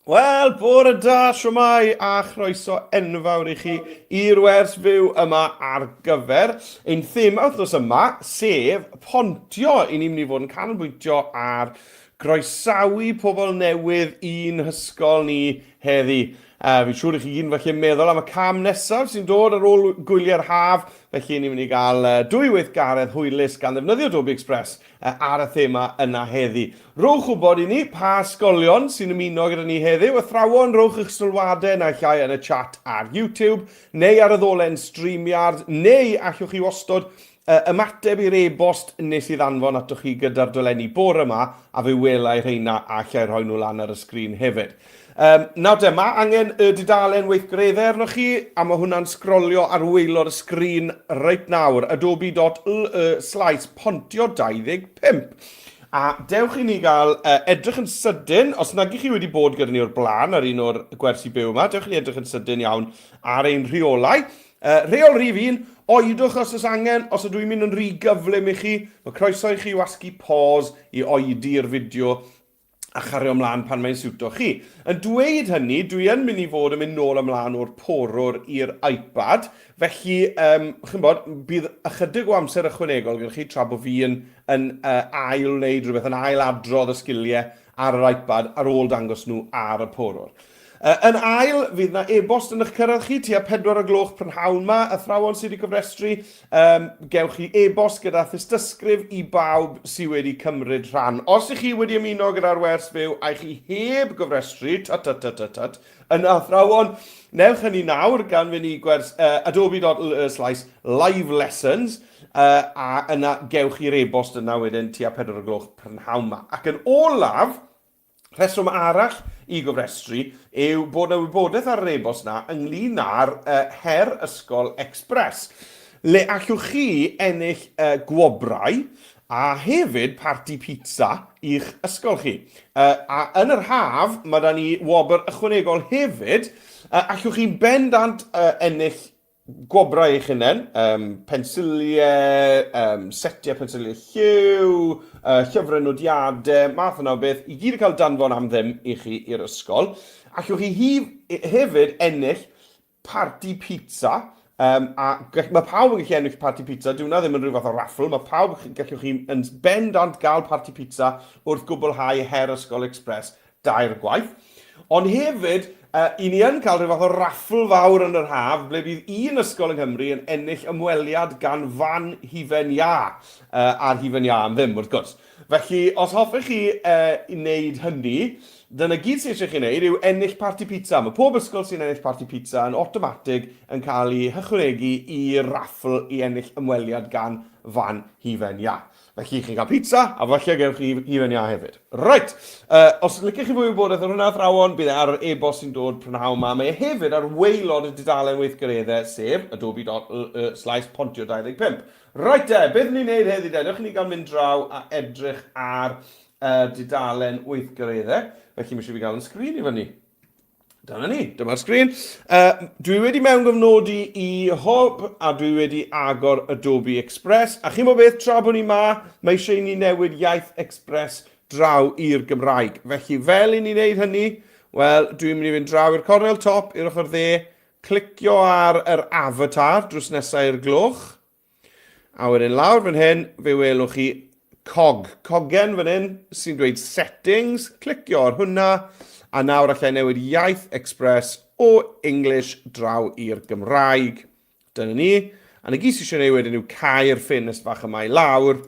Wel, bore da, shwmae, a chroeso enfawr i chi i'r wers fyw yma ar gyfer ein thema wythnos yma, sef pontio. I ni'n mynd i fod yn canolbwyntio ar groesawu pobl newydd i'n hysgol ni heddi. Fi'n siŵr i chi gyd yn falle meddwl am y cam nesaf sy'n dod ar ôl gwyliau'r haf, felly ni'n mynd i gael dwy weithgaredd hwylus gan ddefnyddio Adobe Express ar y thema yna heddi. Rhowch wybod i ni pa ysgolion sy'n ymuno gyda ni heddiw. Athrawon, rhowch eich sylwadau naill ai yn y chat ar YouTube, neu ar y ddolen StreamYard, neu allwch chi wastod ymateb i'r e-bost nes i ddanfon atoch chi gyda'r dolenni bore yma, a fe wela i rheina a allai rhoi nhw lan ar y sgrin hefyd. Nawr te, mae angen y dudalen weithgareddau arnoch chi, a mae hwnna'n sgrolio ar waelod y sgrin reit nawr, adobe.ly slaes pontio 25. A dewch i ni gael edrych yn sydyn, os nag ych chi wedi bod gyda ni o'r blaen ar un o'r gwersi byw yma, dewch i ni edrych yn sydyn iawn ar ein rheolau. Rheol rhif un, oedwch os oes angen, os ydw i'n mynd yn rhy gyflym i chi, mae croeso i chi wasgu pause i oedi'r fideo a chario mlaen pan mae'n siwto chi. Yn dweud hynny, dwi yn mynd i fod yn mynd nôl ymlaen o'r porwr i'r iPad, felly, um, chi'n bod, bydd ychydig o amser ychwanegol gyda chi tra bod fi yn, yn uh, ail wneud rhywbeth, yn ail adrodd y sgiliau ar yr iPad ar ôl dangos nhw ar y porwr. Yn ail, fydd 'na e-bost yn eich cyrraedd chi tua 4 o gloch prynhawn 'ma. Athrawon sydd wedi cofrestru, um, gewch chi e-bost gyda thystysgrif i bawb sydd wedi cymryd rhan. Os ych chi wedi ymuno gyda'r wers fyw a chi heb gofrestru, tut tut tut tut tut, yn athrawon, newch hynny nawr gan fynd i gwers uh, adobe.ly slash live lessons uh, a yna gewch chi'r e-bost yna wedyn tua 4 o gloch prynhawn 'ma. Ac yn olaf, Rheswm arall i gofrestru yw bod 'na wybodaeth ar yr e-bost 'na ynglyn â'r Her Ysgol Express, le allwch chi ennill gwobrau a hefyd parti pizza i'ch ysgol chi. A yn yr haf, mae 'da ni wobr ychwanegol hefyd, allwch chi'n bendant ennill gwobrau eich hunain, um, pensiliau, um, setiau pensiliau lliw, llyfrau nodiadau, math yna o beth, i gyd yn cael danfon am ddim i chi i'r ysgol. Allwch chi hif, hefyd ennill parti pizza, um, a gall, mae pawb yn gallu ennill parti pizza, dyw hwnna ddim yn rhyw fath o raffle, mae pawb, gallwch chi yn bendant gael parti pizza wrth gwblhau Her Ysgol Express dair gwaith. Ond hefyd, uh, i ni yn cael rhyw fath o raffl fawr yn yr haf, ble bydd un ysgol yng Nghymru yn ennill ymweliad gan fan hufen iâ, uh, a'r hufen iâ am ddim, wrth gwrs. Felly, os hoffech chi uh, wneud hynny, dyna gyd sydd eisiau chi wneud yw ennill parti pizza. Mae pob ysgol sy'n ennill parti pizza yn awtomatig yn cael ei hychwanegu i'r raffl i ennill ymweliad gan fan hufen iâ. Felly chi'n cael pizza, a falle gewch chi hufen iâ hefyd. Reit, uh, os licech chi fwy o wybodaeth ar hwnna, athrawon, bydd e ar yr e-bost sy'n dod prynhawn ma. Mae e hefyd ar waelod y dudalen weithgareddau, sef adobe.ly slash pontio 25. Reit de, beth ni'n neud heddi de? Dewch i ni gael mynd draw a edrych ar y uh, dudalen weithgareddau. Felly mae eisiau fi gael yn sgrin i fyny. Dyna ni, dyma'r sgrin. Uh, dwi wedi mewngofnodi i Hwb a dwi wedi agor Adobe Express. A chi'n bod beth, tra bod ni ma, mae eisiau i ni newid iaith Express draw i'r Gymraeg. Felly, fel i ni wneud hynny, wel, dwi'n mynd i fynd draw i'r cornel top, i'r ochr dde, clicio ar yr avatar drws nesau i'r gloch. A wedyn lawr fan hyn, fe welwch chi cog, cogen fan hyn, sy'n dweud settings, clicio ar hwnna, a nawr allai newid iaith Express o English draw i'r Gymraeg. Dyna ni. A na gyd sy'n eisiau gwneud wedyn yw cau'r ffenest fach yma i lawr.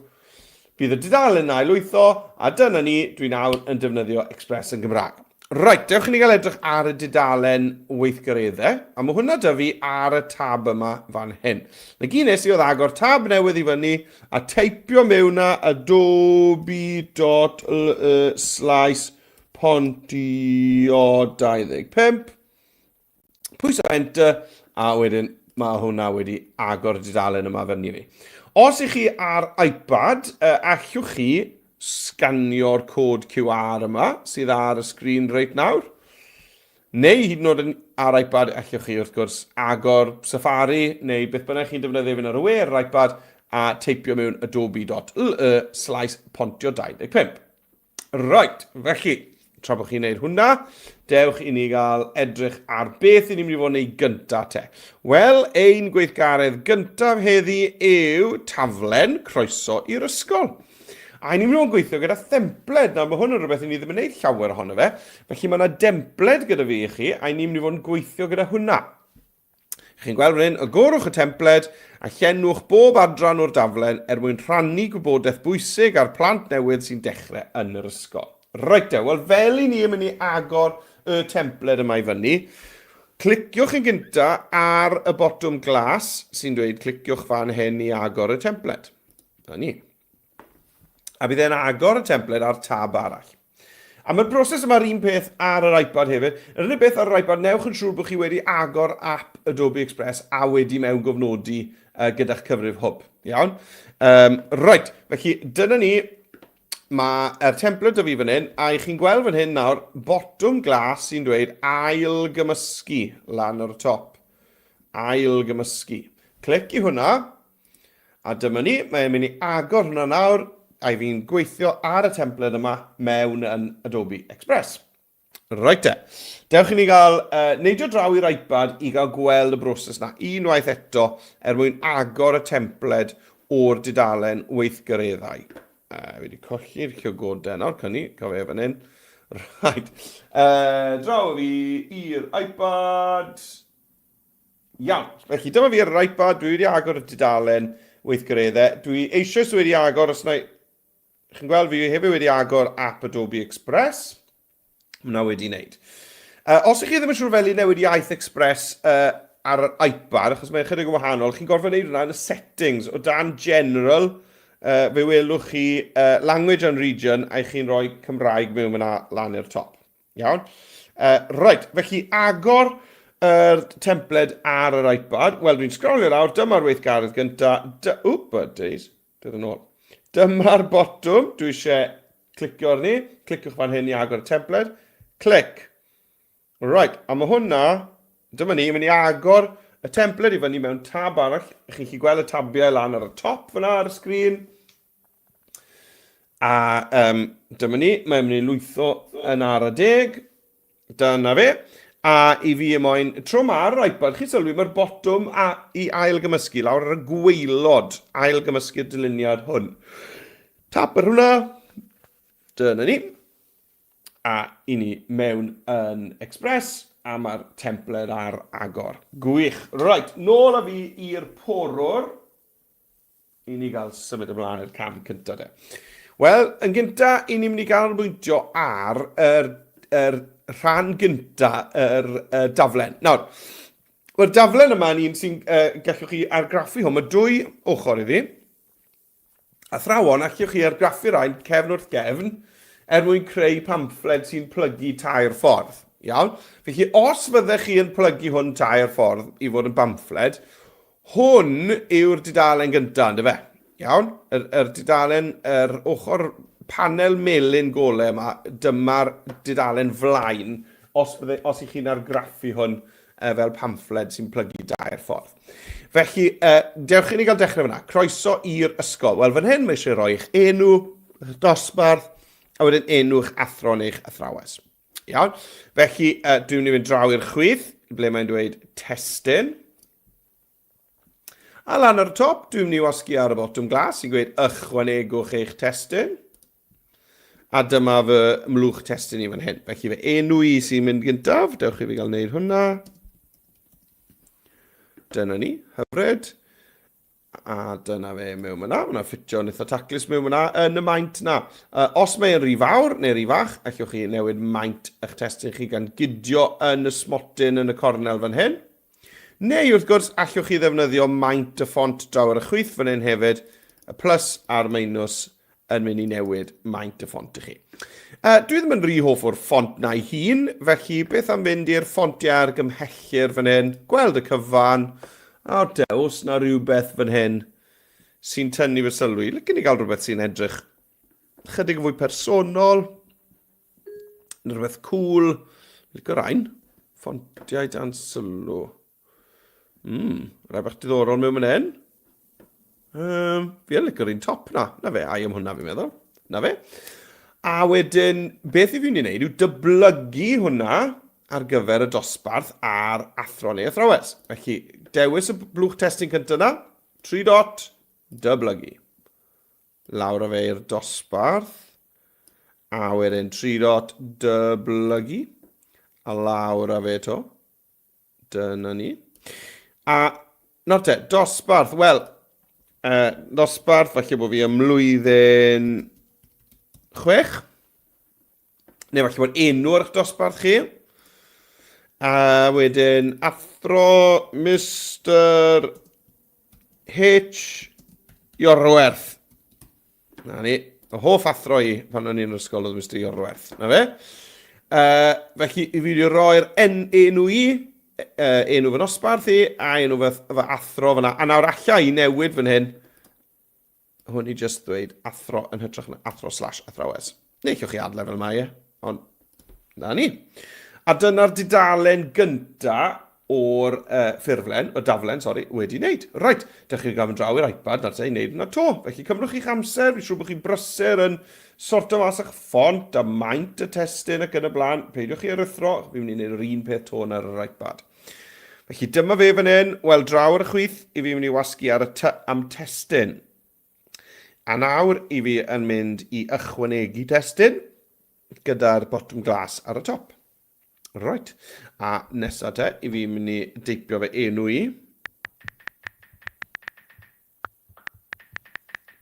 Bydd y dudalen yna i lwytho, a dyna ni, dwi nawr yn defnyddio Express yn Gymraeg. Reit, dewch i ni gael edrych ar y dudalen weithgareddau, a mae hwnna da fi ar y tab yma fan hyn. Na gyd nes i oedd agor tab newydd i fyny a teipio mewn na adobe.ly slash pontio 25. Pwyso enter, a wedyn mae hwnna wedi agor y dudalen yma fyny fi. Os ych chi ar iPad, uh, allwch chi sganio'r cod QR yma sydd ar y sgrin reit nawr. Neu hyd yn oed ar iPad, allwch chi wrth gwrs agor Safari neu beth bynnag chi'n defnyddio fynd ar y we ar yr iPad a teipio mewn adobe.ly slash pontio 25. Right, felly, Tra bod chi'n neud hwnna, dewch i ni gael edrych ar beth i ni'n mynd i fod yn ei gynta te. Wel, ein gweithgaredd gyntaf heddi yw taflen croeso i'r ysgol. A ni'n mynd i fod yn gweithio gyda thempled. Nawr, mae hwn yn rhywbeth i ni ddim yn neud llawer ohono fe. Felly mae yna dempled gyda fi i chi, a ni'n mynd i fod yn gweithio gyda hwnna. Chi'n gweld fan hyn, agorwch y templed a llenwch bob adran o'r daflen er mwyn rhannu gwybodaeth bwysig â'r plant newydd sy'n dechrau yn yr ysgol. Reit te, wel fel i ni yn mynd i agor y templed yma i fyny, cliciwch yn gynta ar y botwm glas sy'n dweud cliciwch fan hyn i agor y templed. Na ni. A bydd e'n agor y templed ar tab arall. A mae'r broses yma'r un peth ar yr iPad hefyd. Yr unig beth ar yr iPad, newch yn siŵr bod chi wedi agor app Adobe Express a wedi mewn gofnodi uh, gyda'ch cyfrif hwb. Iawn? Um, right, felly dyna ni. Mae'r templed o fi fan hyn, a i chi'n gweld fan hyn nawr, botwm glas sy'n dweud ail gymysgu lan ar y top. Ail gymysgu. Clic i hwnna, A dyma ni, mae'n mynd i agor hwnna nawr, a i fi'n gweithio ar y templed yma mewn yn Adobe Express. Reit te, dewch i ni gael uh, neidio draw i'r iPad i gael gweld y broses na unwaith eto er mwyn agor y templed o'r dudalen weithgareddau. Uh, fi wedi colli'r llygoden nawr, cynni, cofio fan hyn. Right, uh, draw fi i'r iPad. Iawn, felly dyma fi ar yr iPad, dwi wedi agor y dudalen weithgareddau. Dwi eisoes wedi agor, os na... Chi'n gweld, fi hefyd wedi agor app Adobe Express. Hwna wedi wneud. Uh, os ych chi ddim yn siŵr fel i newid iaith Express uh, ar yr iPad, achos mae'n chydig yn wahanol, chi'n gorfod wneud hwnna yn y settings o dan General, uh, fe welwch chi uh, Language and Region, a chi'n rhoi Cymraeg mewn fyna lan i'r top. Iawn. Uh, right, felly agor yr templed ar yr iPad. Wel, dwi'n sgrolio lawr, dyma'r weithgaredd gyntaf. Dy Wp, days, dod yn ôl. Dyma'r botwm, dwi eisiau clicio arni. Cliciwch fan hyn i agor y templed. Clic. Right, a mae hwnna, dyma ni, mynd i agor y templed i fyny mewn tab arall. Chi'n gallu gweld y tabiau lan ar y top fyna ar y sgrin. A um, dyma ni, mae'n mynd i lwytho yn ar y deg. Dyna fe. A i fi y moyn, tro ma ar yr iPad, chi'n sylwi, mae'r botwm a, i ail gymysgu lawr ar y gweilod, ail gymysgu'r dyluniad hwn. Tap ar hwnna. Dyna ni. A i ni mewn yn Express, a mae'r templed ar agor. Gwych. Right, nôl â fi i'r porwr. i ni gael symud ymlaen i'r cam cyntaf de. Wel, yn gynta, i ni'n mynd i ganolbwyntio ar yr, yr rhan gynta yr uh, daflen. Nawr, mae'r daflen yma yn un sy'n uh, gallwch chi argraffu hwn. Mae dwy ochr iddi. Athrawon, allwch chi argraffu rhain cefn wrth gefn er mwyn creu pamffled sy'n plygu tair ffordd. Iawn? Felly, os fyddech chi yn plygu hwn tair ffordd i fod yn bamffled, Hwn yw'r dudalen gyntaf, ynddo fe? Iawn? Yr, yr dudalen, yr ochr panel melyn gole yma, dyma'r dudalen flaen, os, bydde, os ych chi'n argraffu hwn uh, fel pamffled sy'n plygu dair ffordd. Felly, uh, dewch i ni gael dechrau fyna. Croeso i'r ysgol. Wel, fan hyn mae eisiau rhoi eich enw, eich dosbarth, a wedyn enw eich athro neu'ch athrawes. Iawn? Felly, uh, dwi'n mynd i fynd draw i'r chwith, ble mae'n dweud testun. A lan ar y top, dwi'n mynd i wasgu ar y botwm glas sy'n gweud ychwanegwch eich testun. A dyma fy mlwch testun i fan hyn. Felly fy enw i sy'n mynd gyntaf. Dewch i fi gael gwneud hwnna. Dyna ni, hyfryd. A dyna fe mewn fyna. Mae hwnna'n ffitio'n eitha taclus mewn fyna yn y maint na. Uh, os mae'n rhy fawr neu rhy fach, allwch chi newid maint eich testun chi gan gydio yn y smotyn yn y cornel fan hyn. Neu wrth gwrs, allwch chi ddefnyddio maint y ffont draw ar y chwith fan hyn hefyd, y plus a'r minus yn mynd i newid maint y ffont i chi. Uh, dwi ddim yn rhy hoff o'r ffont na'i hun, felly beth am fynd i'r ffontiau argymhellir fan hyn, gweld y cyfan, a te, os na rhywbeth fan hyn sy'n tynnu fy sylwi. Licen i gael rhywbeth sy'n edrych chydig yn fwy personol, neu rhywbeth cool. Licio rhain, ffontiau dan sylw. Mm, rai bach diddorol mewn fan hyn. Um, fi yn licio'r un top na. Na fe, ai am hwnna fi'n meddwl. Na fe. A wedyn, beth i fi'n mynd i wneud yw dyblygu hwnna ar gyfer y dosbarth a'r athro neu athrawes. Felly, dewis y blwch testun cyntaf yna, 3 dot, dyblygu. Lawr â fe i'r dosbarth, a wedyn 3 dot, dyblygu, a lawr â fe to. Dyna ni. A nawr te, dosbarth, wel, uh, dosbarth, falle bod fi ym mlwyddyn chwech, neu falle bod enw ar eich dosbarth chi. A wedyn, athro Mr H Iorwerth. Na ni. Y hoff athro i pan o'n i'n yr ysgol oedd Mr Iorwerth. Na fe. Uh, felly, i fi wedi roi'r en, enw i, uh, enw fy nosbarth i, a enw fy, fy athro fyna. A nawr alla i newid fan hyn. Hwn i just ddweud athro yn hytrach na athro slash athrawes. Neu allwch chi adle fel mae e, ond na ni. A dyna'r dudalen gynta o'r uh, ffurflen, y daflen, sori, wedi wneud. Reit, dych chi'n gael mynd draw i'r iPad nawr te i wneud yna to. Felly cymrwch chi'ch amser, fi'n siŵr bod chi'n brysur yn sorto mas eich ffont a maint y testun ac yn y blaen. Peidiwch chi aruthro, fi'n mynd i wneud yr un peth to ar yr iPad. Felly dyma fe fan hyn, wel draw ar y chwith, i fi'n mynd i wasgu ar y ty am testun. A nawr i fi yn mynd i ychwanegu testun gyda'r botwm glas ar y top. Right. A nesa te, i fi mynd i deipio fe enw i.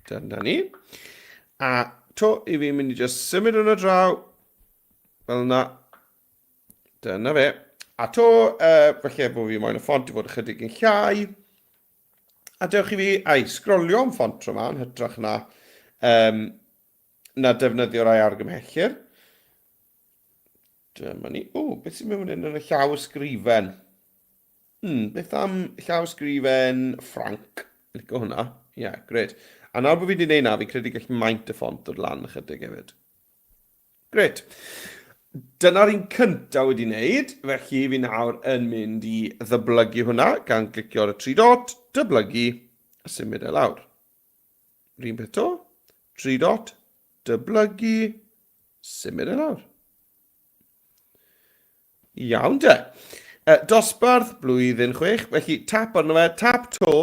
Dyna ni. A to, i fi mynd i just symud hwnna draw. Fel yna. Dyna fe. A to, uh, falle bod fi moyn y ffont i fod ychydig yn llai. A dewch i fi, ai, sgrolio am ffont tro yma, yn hytrach na, um, na defnyddio rai argymhellir. Dyma ni. O, beth sy'n mynd fan hyn yn y llaw ysgrifen? Hmm, beth am llaw ysgrifen Frank? Lico hwnna. Ie, yeah, gret. A nawr bod fi wedi gwneud na, fi'n credu gall maint y ffont dod lan ychydig hefyd. Gret. Dyna'r un cyntaf wedi wneud, felly fi nawr yn mynd i ddyblygu hwnna gan glicio ar y tri dot, dyblygu, a symud e lawr. Yr un peth to, tri dot, dyblygu, symud e lawr. Iawn de. E, dosbarth blwyddyn chwech, felly tap arno fe, tap to.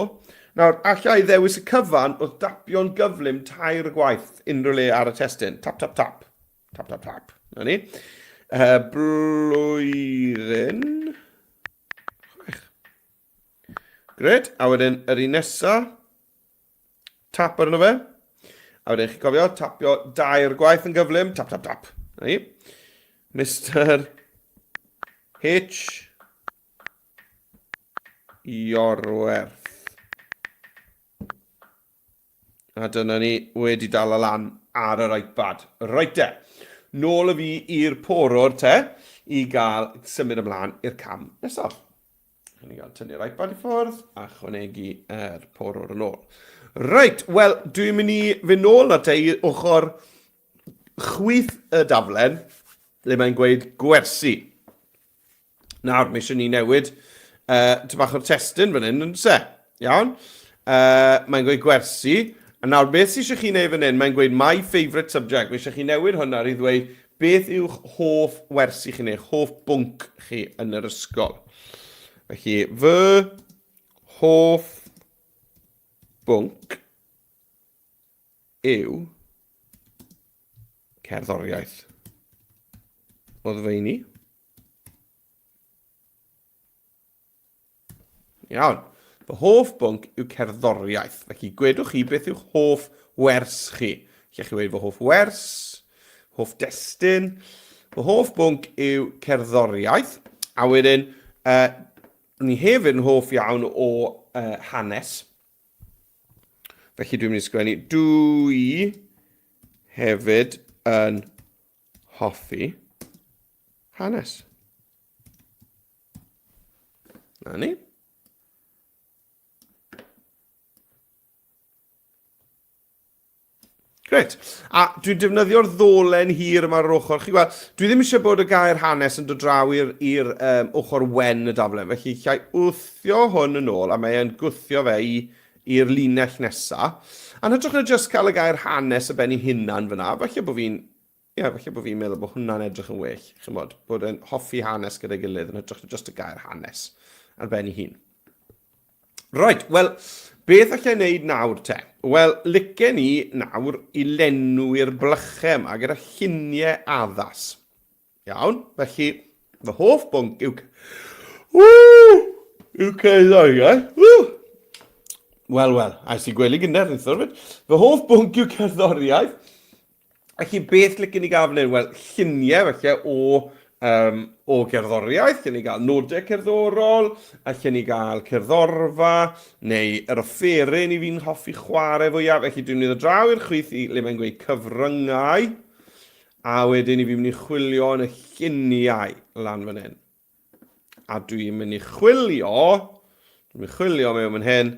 Nawr, alla i ddewis y cyfan wrth dapio'n gyflym tair gwaith unrhyw le ar y testun. Tap, tap, tap. Tap, tap, tap. Na ni. E, blwyddyn chwech. Gret, a wedyn yr un nesa, tap arno fe. A wedyn chi'n cofio, tapio dair gwaith yn gyflym, tap, tap, tap. Na ni. Mr H Iorwerth. A dyna ni wedi dal y lan ar yr iPad. Reit te. Nôl y fi i'r porwr te i gael symud ymlaen i'r cam nesaf. Rhaid ni gael tynnu'r iPad i ffwrdd a chwanegu yr porwr yn ôl. Reit, wel, dwi'n mynd i fynd nôl na te i ochr chwith y daflen, le mae'n gweud gwersi. Nawr, mae eisiau ni newid uh, ty bach o'r testun fan hyn, yn se? Iawn? Uh, mae'n gweud gwersi. A nawr, beth sydd eisiau chi wneud fan hyn? Mae'n gweud my favourite subject. Mae eisiau chi newid hwnna i ddweud beth yw'ch hoff wersi chi neu hoff bwnc chi yn yr ysgol. Felly, fy hoff bwnc yw cerddoriaeth. Oedd fe i ni. Iawn. Fy hoff bwnc yw cerddoriaeth. Felly, gwedwch chi beth yw'ch hoff wers chi. Lle chi wedi fy hoff wers, hoff destun. Fy hoff bwnc yw cerddoriaeth. A wedyn, uh, ni hefyd yn hoff iawn o uh, hanes. Felly dwi'n mynd i sgwennu, dw i hefyd yn hoffi hanes. Na ni. Gret. A dwi'n defnyddio'r ddolen hir yma ar yr ochr. Chi gweld, dwi ddim eisiau bod y gair hanes yn dod draw i'r i'r um, ochr wen y daflen. Felly, llai wthio hwn yn ôl, a mae e'n gwthio fe i i'r linell nesa. A yn hytrach na just cael y gair hanes y ben ei hunan fyna, falle bod fi'n... Ie, yeah, falle bod fi'n meddwl bod hwnna'n edrych yn well, chymod, bod yn hoffi hanes gyda'i gilydd yn hytrach na just y gair hanes ar ben ei hun. Right, wel, beth allai wneud nawr te? Wel, licen i nawr i lenwi'r blychau yma gyda lluniau addas. Iawn, felly, fy hoff bwnc yw... Ww! Yw cerddoriaeth. Ww! Wel, wel, a es i gwely gynnar neithiwr 'fyd. Fy hoff bwnc yw cerddoriaeth. Felly, beth licen ni gael fan hyn? Wel, lluniau falle o, um, o gerddoriaeth, lle ni gael nodau cerddorol, a lle ni gael cerddorfa, neu yr offeryn i fi'n hoffi chwarae fwyaf. Felly dwi'n mynd i ddod draw i'r chwith i le mae'n gweud cyfryngau, a wedyn i fi'n mynd i chwilio yn y lluniau lan fan hyn. A dwi'n mynd i chwilio, dwi'n mynd i chwilio mewn fan hyn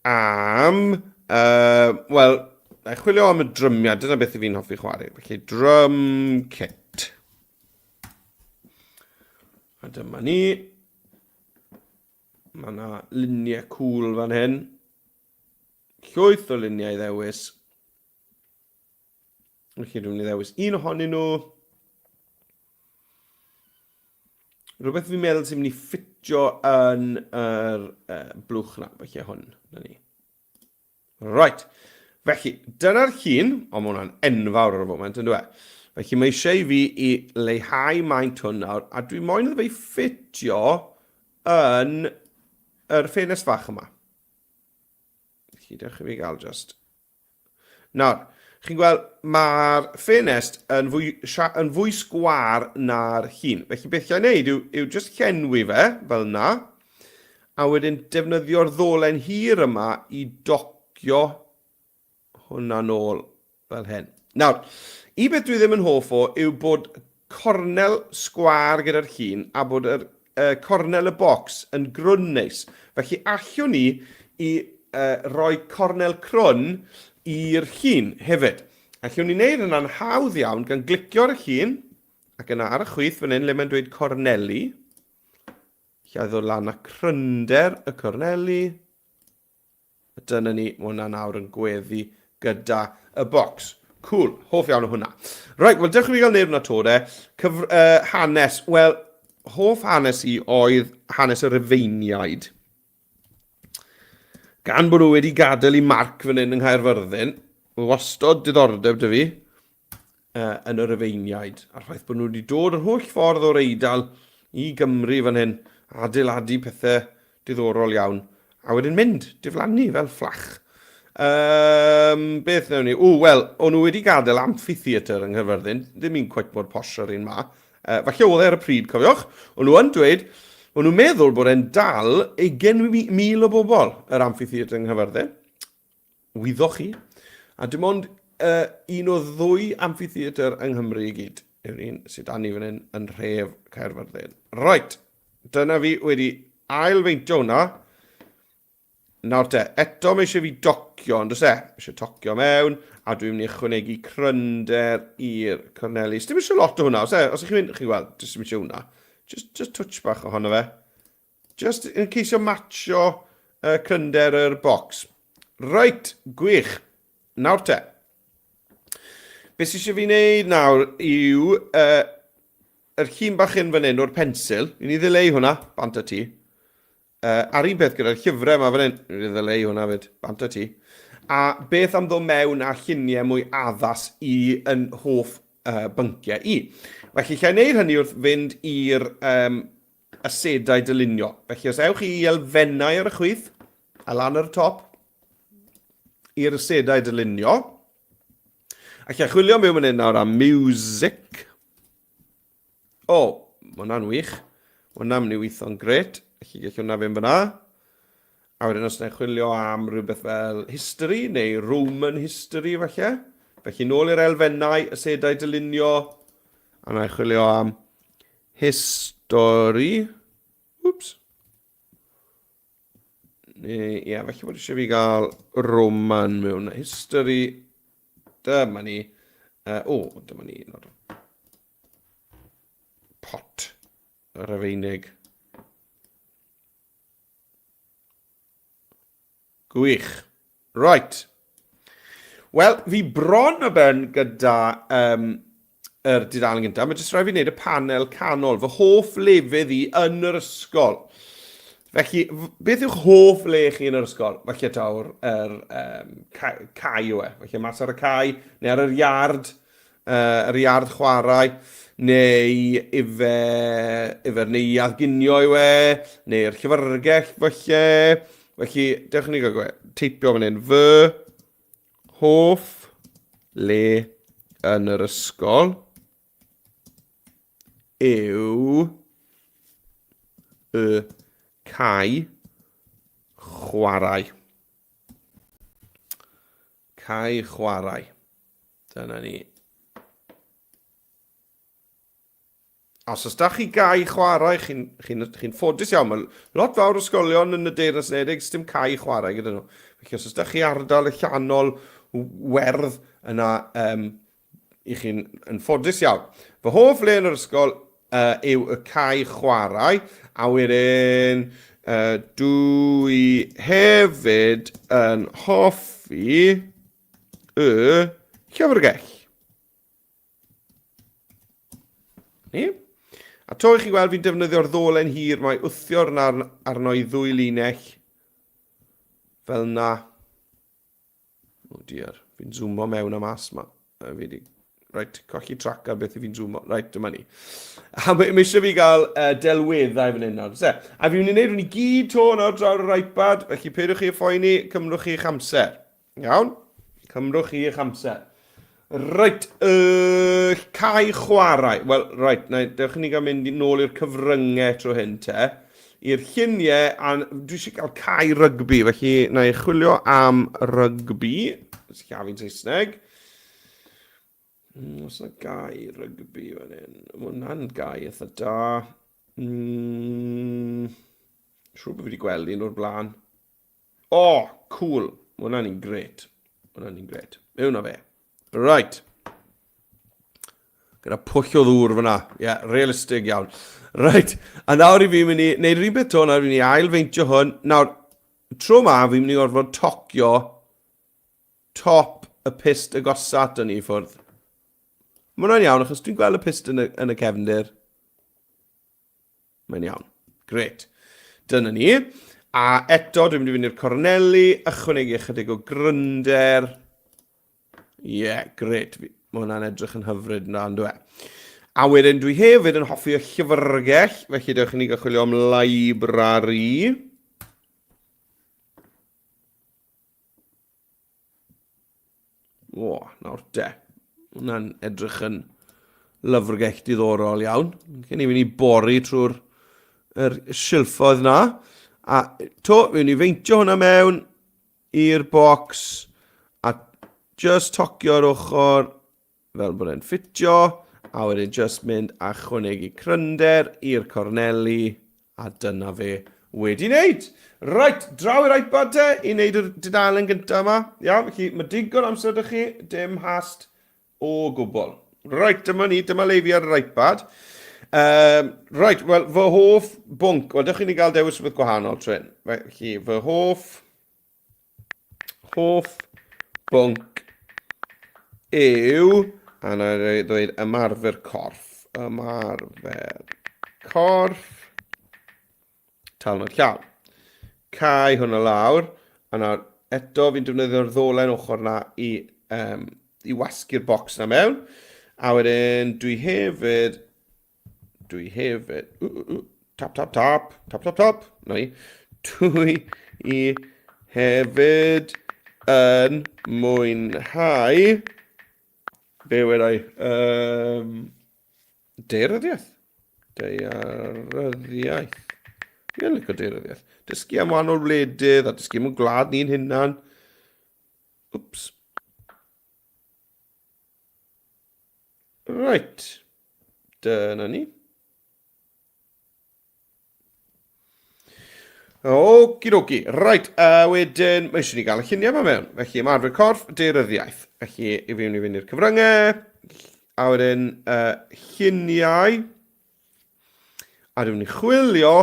am, uh, wel, na i chwilio am y drymiau, dyna beth i fi'n hoffi chwarae. Felly, drum kit. A dyma ni. Mae yna luniau cool fan hyn. Llwyth o luniau i ddewis. Felly dwi'n mynd i ddewis un ohonyn nhw. Rhywbeth fi'n meddwl sy'n mynd i ffitio yn yr uh, blwch na, felly hwn, na ni. Right, felly dyna'r llun, ond mae hwnna'n enfawr ar y foment, yn dweud. Felly mae eisiau i fi i leihau maint hwn nawr, a dwi moyn iddo fe ffitio yn yr ffenest fach yma. Felly dewch i fi gael just Nawr, chi'n gweld, mae'r ffenest yn fwy, yn fwy sgwâr na'r llun. Felly beth llai wneud yw, yw just llenwi fe, fel yna, a wedyn defnyddio'r ddolen hir yma i docio hwnna nôl fel hyn. Nawr, un beth dwi ddim yn hoff o yw bod cornel sgwâr gyda'r llun a bod yr uh, cornel y bocs yn grwn neis. Felly allwn ni i uh, roi cornel crwn i'r llun hefyd. Allwn ni wneud hynna'n hawdd iawn gan glicio ar y llun ac yna ar y chwith fan hyn le mae'n dweud corneli. Lle ddod lan â crynder y corneli. A dyna ni, mae hwnna nawr yn gweddu gyda y bocs. Cool, hoff iawn o hwnna. Right, wel dewch i fi gael neud hwnna to de. Cyfr uh, hanes, wel, hoff hanes i oedd hanes y Rufeiniaid. Gan bod nhw wedi gadael i Mark fan hyn yng Nghaerfyrddin, wastod diddordeb dy fi uh, yn y Rufeiniaid, a'r ffaith bod nhw wedi dod yr holl ffordd o'r Eidal i Gymru fan hyn, adeiladu pethau diddorol iawn, a wedyn mynd, diflannu fel fflach. Um, beth wnawn ni? O, wel, o'n nhw wedi gadael amphitheatr yng Nghaerfyrddin, ddim un cweit mor posh ar un ma. Uh, falle oedd e ar y pryd, cofiwch. O'n nhw yn dweud, o'n nhw'n meddwl bod e'n dal 20,000 o bobl, yr amphitheatr yng Nghaerfyrddin. Wyddoch chi. A dim ond uh, un o ddwy amphitheatr yng Nghymru i gyd yw'r un sydd dan ni fan hyn yn rhef Caerfyrddin. Right, dyna fi wedi ail-feintio hwnna. Nawr te, eto mae eisiau fi docio, ond oes e? Mae eisiau tocio mewn, a dwi'n mynd i ychwanegu crynder i'r corneli. Dim eisiau lot o hwnna, os e? Os ych chi'n mynd, chi'n gweld, jyst dim eisiau hwnna. Just, just touch bach ohono fe. Just yn ceisio matcho uh, crynder yr box. Right, gwych. Nawr te. Be sydd eisiau fi wneud nawr yw uh, yr llun bach hyn fan hyn o'r pensil. I ni ddileu hwnna, bant a ti. Uh, a'r un peth gyda'r llyfrau yma fan hyn. I ni ddileu hwnna fyd, bant a ti. A beth am ddod mewn â lluniau mwy addas i yn hoff uh, bynciau i. Felly, lle wneud hynny wrth fynd i'r um, asedau dylunio. Felly os ewch i elfennau ar y chwith, a lan ar y top, i'r asedau dylunio, a lle chwilio mewn fan hyn nawr am music. O, oh, mae hwnna'n wych. Mae hwnna'n mynd i weithio'n gret. Felly gall hwnna fynd fyna. A wedyn os yna chwilio am rhywbeth fel history neu Roman history falle. Felly nôl i'r elfennau, asedau dylunio, a na i chwilio am History. Whoops. Ie, yeah, felly bod eisiau fi gael Roman mewn history. Dyma ni. Uh, o, dyma ni. Pot. Rufeinig. Gwych. Right. Wel, fi bron o ben gyda um, yr dudalen gyntaf, mae jyst rhaid fi wneud y panel canol, fy hoff lefydd i yn yr ysgol. Felly, beth yw'ch hoff le chi yn yr ysgol? Falle taw'r er, um, cae, cae yw e. Falle mas ar y cae, neu ar yr iard, uh, yr iard chwarae, neu ife, ife'r neuadd ginio yw e, neu'r llyfrgell falle. Felly, dewch i ni gael gwe, teipio fan hyn. Fy hoff le yn yr ysgol yw y cae chwarae. Cae chwarae. Dyna ni. Os oes da chi gae chwarae, chi'n chi, chi ffodus iawn. Mae lot fawr o ysgolion yn y Deyrnas Unedig, dim cae chwarae gyda nhw. Felly os oes da chi ardal allanol werdd yna, um, i chi'n yn ffodus iawn. Fy hoff le yn yr ysgol uh, yw y cae chwarae, a wedyn uh, dwi hefyd yn hoffi y llyfrgell. Ni. A to i chi gweld fi'n defnyddio'r ddolen hir, mae wthio'r arno i ddwy linell fel na. Oh dear, fi'n zoomo mewn a mas ma. Fi wedi, right, colli trac ar beth i fi'n zoomo. Right, dyma ni. A mae, mae eisiau fi gael uh, delweddau fan hyn nawr. Se. A fi'n mynd i wneud hwn i gyd to nawr draw'r yr iPad, felly peidiwch chi â phoeni, cymrwch chi eich amser. Iawn? Cymrwch chi eich amser. Reit, y cae chwarae. Wel, reit, na, dewch i ni gael mynd nôl i'r cyfryngau tro hyn te. I'r lluniau, a dwi eisiau cael cae rygbi, felly na i chwilio am rygbi. Sillafu'n Saesneg. Os yna gae rygbi fan hyn. Mae hwnna'n gae eitha da. Mm, siŵr bod fi wedi gweld un o'r blaen. O, oh, cool. Mae hwnna'n un gret. Mae hwnna'n un gret. Mewn â fe. Right. Gyda pwll o ddŵr fyna. Ie, yeah, realistig iawn. Right. A nawr i fi mynd i wneud yr un beth to, nawr fi'n mynd i ail-feintio hwn. Nawr, tro ma, fi'n mynd i orfod tocio top y pist agosa ato ni i ffwrdd. Mae hwnna'n iawn, achos dwi'n gweld y pist yn y, yn y cefndir. Mae'n iawn. Gret. Dyna ni. A eto, dwi'n mynd i fynd i'r corneli, ychwanegu ychydig o grynder. Ie, yeah, gret. Mae hwnna'n edrych yn hyfryd yna, ynddo e? A wedyn dwi hefyd yn hoffi y llyfrgell, felly dewch i ni gael chwilio am library. O, nawr de. Hwna'n edrych yn lyfrgell diddorol iawn. Cyn i fynd i bori trwy'r er silffoedd na. A to, fi mynd i feintio hwnna mewn i'r bocs a just tocio'r ochr fel bod e'n ffitio, a wedyn just mynd a chwanegu crynder i'r corneli, a dyna fe wedi wneud. Right, draw i'r iPad te i wneud y dudalen gyntaf yma. Iawn, felly mae digon amser ydych chi, dim hast o gwbl. Right, dyma ni, dyma le fi ar yr iPad. Um, right, wel, fy hoff bwnc, wel, dewch i ni gael dewis rhywbeth gwahanol, Trin. Felly, fy hoff Hoff bwnc yw, a na i ddweud ymarfer corff. Ymarfer corff. Talnod llaw. Cau hwnna lawr, a nawr eto fi'n defnyddio'r ddolen ochr na i, um, i wasgu'r bocs na mewn. A wedyn dwi hefyd Dwi hefyd... Ww, ww, ww, tap, tap, tap, tap, tap, tap. Na ni. Dwi i hefyd yn mwynhau... Be wedai? Um, daearyddiaeth. Daearyddiaeth. Fi yn licio daearyddiaeth. Dysgu am wahanol wledydd a dysgu am y gwlad ni'n hunan. Wps. Right. Dyna ni. Okidoki. Right, a wedyn, mae eisiau ni gael y lluniau yma mewn. Felly, ymarfer corff, deiryddiaeth. Felly, i fi mynd i fynd i'r cyfryngau, a wedyn uh, lluniau, a dwi'n mynd i chwilio,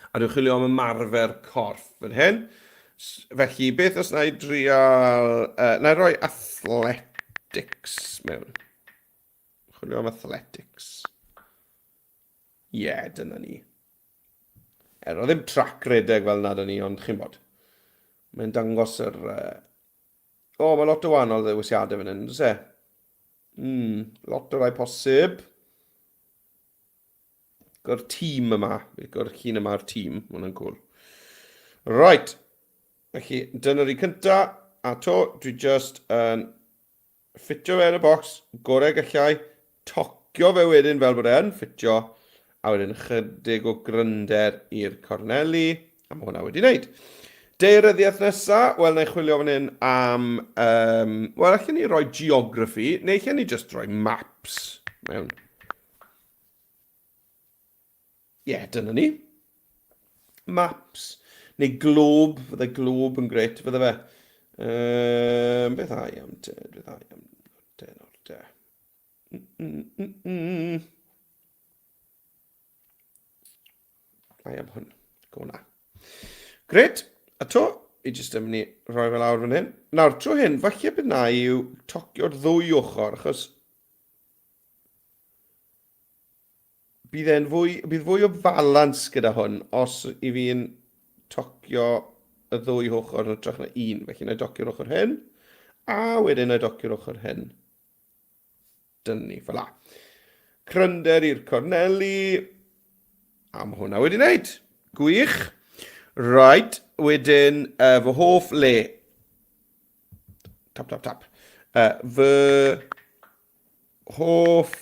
a dwi'n chwilio am ymarfer corff fan hyn. Felly, beth os na i drial, uh, na i roi athletics mewn. Chwilio am athletics. Ie, yeah, dyna ni. Er, oedd ddim trac redeg fel na dyn ni, ond chi'n bod. Mae'n dangos yr... O, oh, mae lot o wahanol ddewisiadau fan hyn, does e? Lot o rai posib. Gwr tîm yma. Gwr llun yma o'r tîm. Mae hwnna'n cool. Right. Felly, dyna'r un cynta. A to, dwi just yn ffitio fe yn y bocs, gorau gallai, tocio fe wedyn fel bod e yn ffitio, a wedyn chydig o grynder i'r corneli, a mae hwnna wedi wneud. Daearyddiaeth nesa, wel, na i chwilio fan hyn am, um, wel, allan ni roi geography, neu allan ni just roi maps mewn. Ie, yeah, dyna ni. Maps, neu globe, fydde globe yn gret, fydde fe. Beth ai am te, beth ai am te nawr te. Ai am hwn, go na. Gret, a to, i jyst yn mynd i rhoi fe lawr fan hyn. Nawr, tro hyn, falle bydd na i yw tocio'r ddwy ochr, achos bydd e'n fwy, bydd fwy o falans gyda hwn os i fi'n tocio y ddwy ochr yn hytrach na un. Felly na i docio'r ochr hyn, a wedyn na i docio'r ochr hyn. Dyna ni, fel la. Crynder i'r corneli, a mae hwnna wedi wneud. Gwych. Right, wedyn fy hoff le. Tap, tap, tap. Fy hoff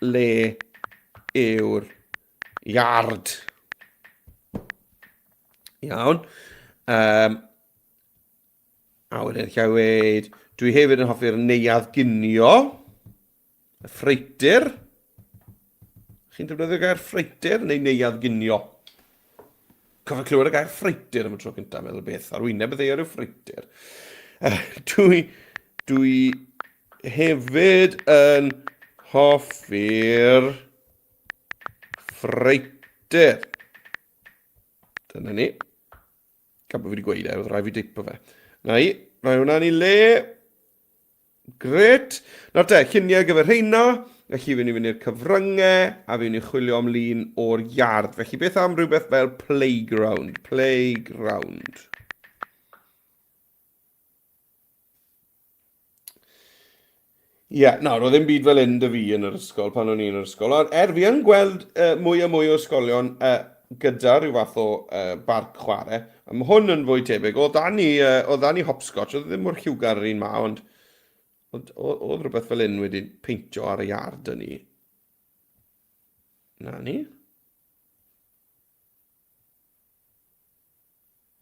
le yw'r iard. Iawn. A wedyn lle weid, dwi hefyd yn hoffi'r neuadd ginio, y ffreitir. Chi'n defnyddio gair ffreitir neu neuadd ginio? Cofio clywed y gair ffreitir am y tro cyntaf, meddwl beth ar wyneb y ddaear yw ffreitir. Dwi, dwi hefyd yn hoffi'r ffreitir. Dyna ni. Gan bod fi wedi gweud e, oedd rhaid fi deipo fe. Na i, rhoi hwnna'n ei le. Gret. Nawr te, lluniau ar gyfer rheina. Felly fi'n mynd i'r cyfryngau a fi'n mynd i chwilio am lun o'r iard. Felly beth am rhywbeth fel playground? Playground. Ie, yeah, nawr, oedd ddim byd fel hyn dy fi yn yr ysgol pan o'n i yn yr ysgol. Ond er fi yn gweld mwy a mwy o ysgolion gyda rhyw fath o barc chwarae, a mae hwn yn fwy tebyg. Oedd da ni, oedd da ni hopscotch, oedd ddim mor lliwgar yr un ma, ond oedd, oedd rhywbeth fel hyn wedi peintio ar y iard yn ni. Na ni.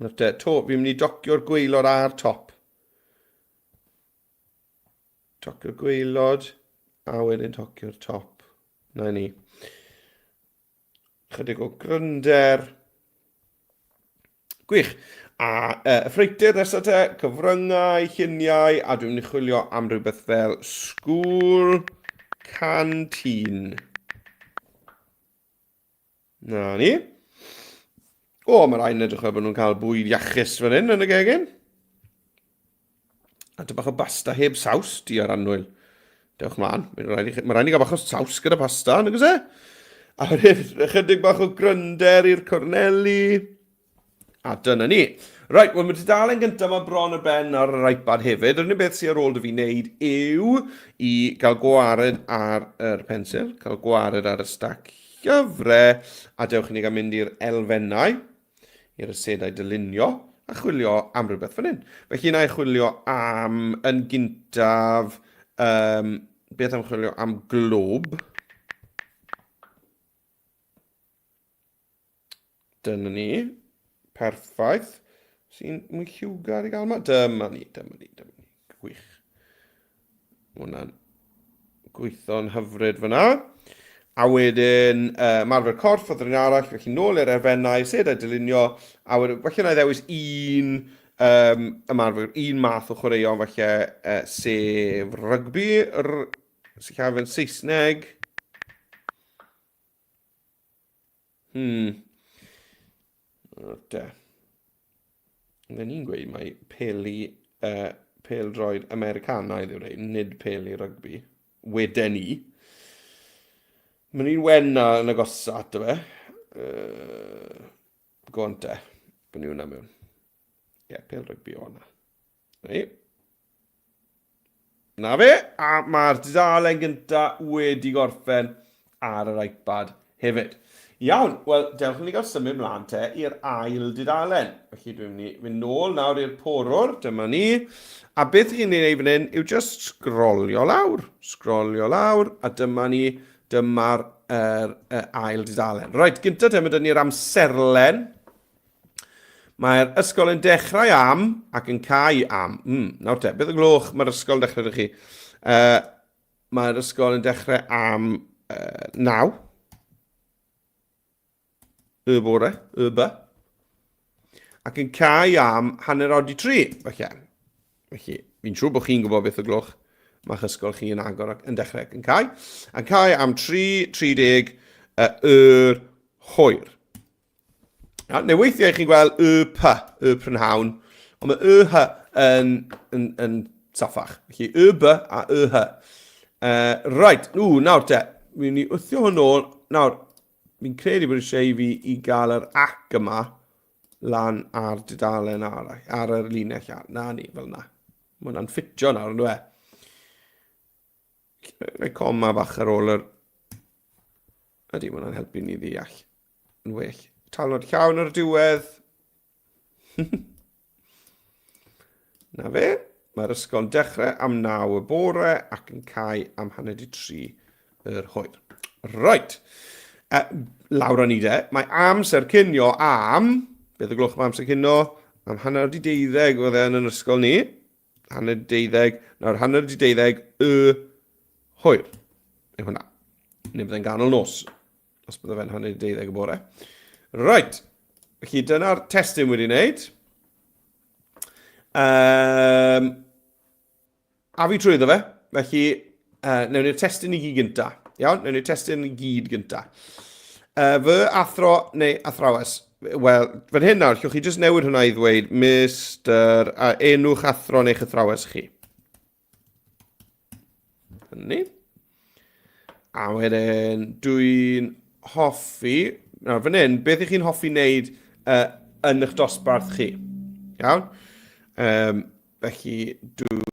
Nawr te, to, fi'n mynd i docio'r gwaelod a'r top. Tocio'r gwaelod, a wedyn tocio'r top. Na ni. Chydig o grynder. Gwych. A y ffreitir nesaf te, cyfryngau, lluniau, a dwi'n mynd i chwilio am rhywbeth fel school canteen. Na ni. O, mae rhaid yn edrych fel bod nhw'n cael bwyd iachus fan hyn yn y gegin. A dy bach o basta heb saws, di ar annwyl. Dewch mlaen. Mae'n rhaid i, mae rhaid i gael bach o saws gyda pasta, nag oes e? A wedyn, ychydig bach o grynder i'r corneli. A dyna ni. Reit, wel mae tudalen gyntaf mae bron ar ben ar yr iPad hefyd. Yr unig beth sydd ar ôl dy fi wneud yw i gael gwared ar yr pensil, cael gwared ar y stac llyfrau, a dewch i ni gael mynd i'r elfennau, i'r asedau dylunio, a chwilio am rhywbeth fan hyn. Felly na i chwilio am, yn gyntaf, um, beth am chwilio am glob. Dyna ni. Perffaith. Sy'n mwy lliwgar i gael yma. Dyma ni, dyma ni, dyma ni. Gwych. Mae hwnna'n gweithio'n hyfryd fyna. A wedyn, marfer corff oedd yr un arall, felly nôl i'r erfennau, sed a dylunio, a wedyn, falle na i ddewis un um, ymarfer, un math o chwaraeon, falle, sef rygbi, sillafu yn Saesneg. De. Fe ni'n gweud mai peli, pêl-droed Americanaidd yw'r ein, nid peli rygbi. weden ni. Mae'n un wen na yn agosa ato fe. Go on te. Bod ni hwnna mewn. Ie, yeah, pel rygbi o hwnna. Ni. Na fe, a mae'r dudalen gynta wedi gorffen ar yr iPad hefyd. Iawn, wel, dewch i ni gael symud mlaen te i'r ail dudalen. Felly dwi'n mynd i fynd nôl nawr i'r porwr, dyma ni. A beth chi'n ei wneud fan hyn yw just sgrolio lawr, sgrolio lawr, a dyma ni, dyma'r er, er, ail dudalen. Reit, gynta te, mae dyn ni'r amserlen. Mae'r ysgol yn dechrau am ac yn cau am. Nawr te, beth y gloch mae'r ysgol yn dechrau ydych chi? Mae'r ysgol yn dechrau am 9. Y bore, y by. Ac yn cau am 3:30, falle. Felly, fi'n siŵr bod chi'n gwybod beth y gloch mae'ch ysgol chi yn agor ac yn dechrau ac yn cau. Yn cau am 3:30 yr hwyr. Ja, neu weithiau chi'n gweld y p, y prynhawn, ond mae y h yn, yn, yn saffach. Felly y b a y h. Right, ww, nawr te, mi'n ni wthio hwn nôl. Nawr, fi'n credu bod eisiau i fi i gael yr ac yma lan ar dudalen arall, ar yr linell ar. Na ni, fel na. Mae hwnna'n ffitio nawr, ynddo e? Rhoi coma bach ar ôl yr... Ydy, mae hwnna'n helpu ni ddeall yn well. Talnod llawn ar y diwedd. Na fe, mae'r ysgol yn dechrau am 9 y bore ac yn cau am 2:30 yr hwyr. Right. Lawr â ni de. Mae amser cinio am... Beth y gloch mae amser cinio? Am 11:30 oedd e yn yr ysgol ni. 11:30. Nawr, 11:30 y hwyr. Yw hwnna. Neu byddai'n ganol nos. Os bydde fe'n 11:30 y bore. Right. Felly dyna'r testun wedi wneud. A fi trwyddo fe. Felly, newn ni'r testun i gyd gynta. Iawn, newn ni'r testun i gyd gynta. Fy athro neu athrawes. Wel, fan hyn nawr, llwch chi jyst newid hwnna i ddweud Mr. A enw'ch athro neu'ch athrawes chi. Hynny. A wedyn, dwi'n hoffi... Nawr, fan hyn, beth ych chi'n hoffi wneud yn eich dosbarth chi? Iawn? Felly, dwi'n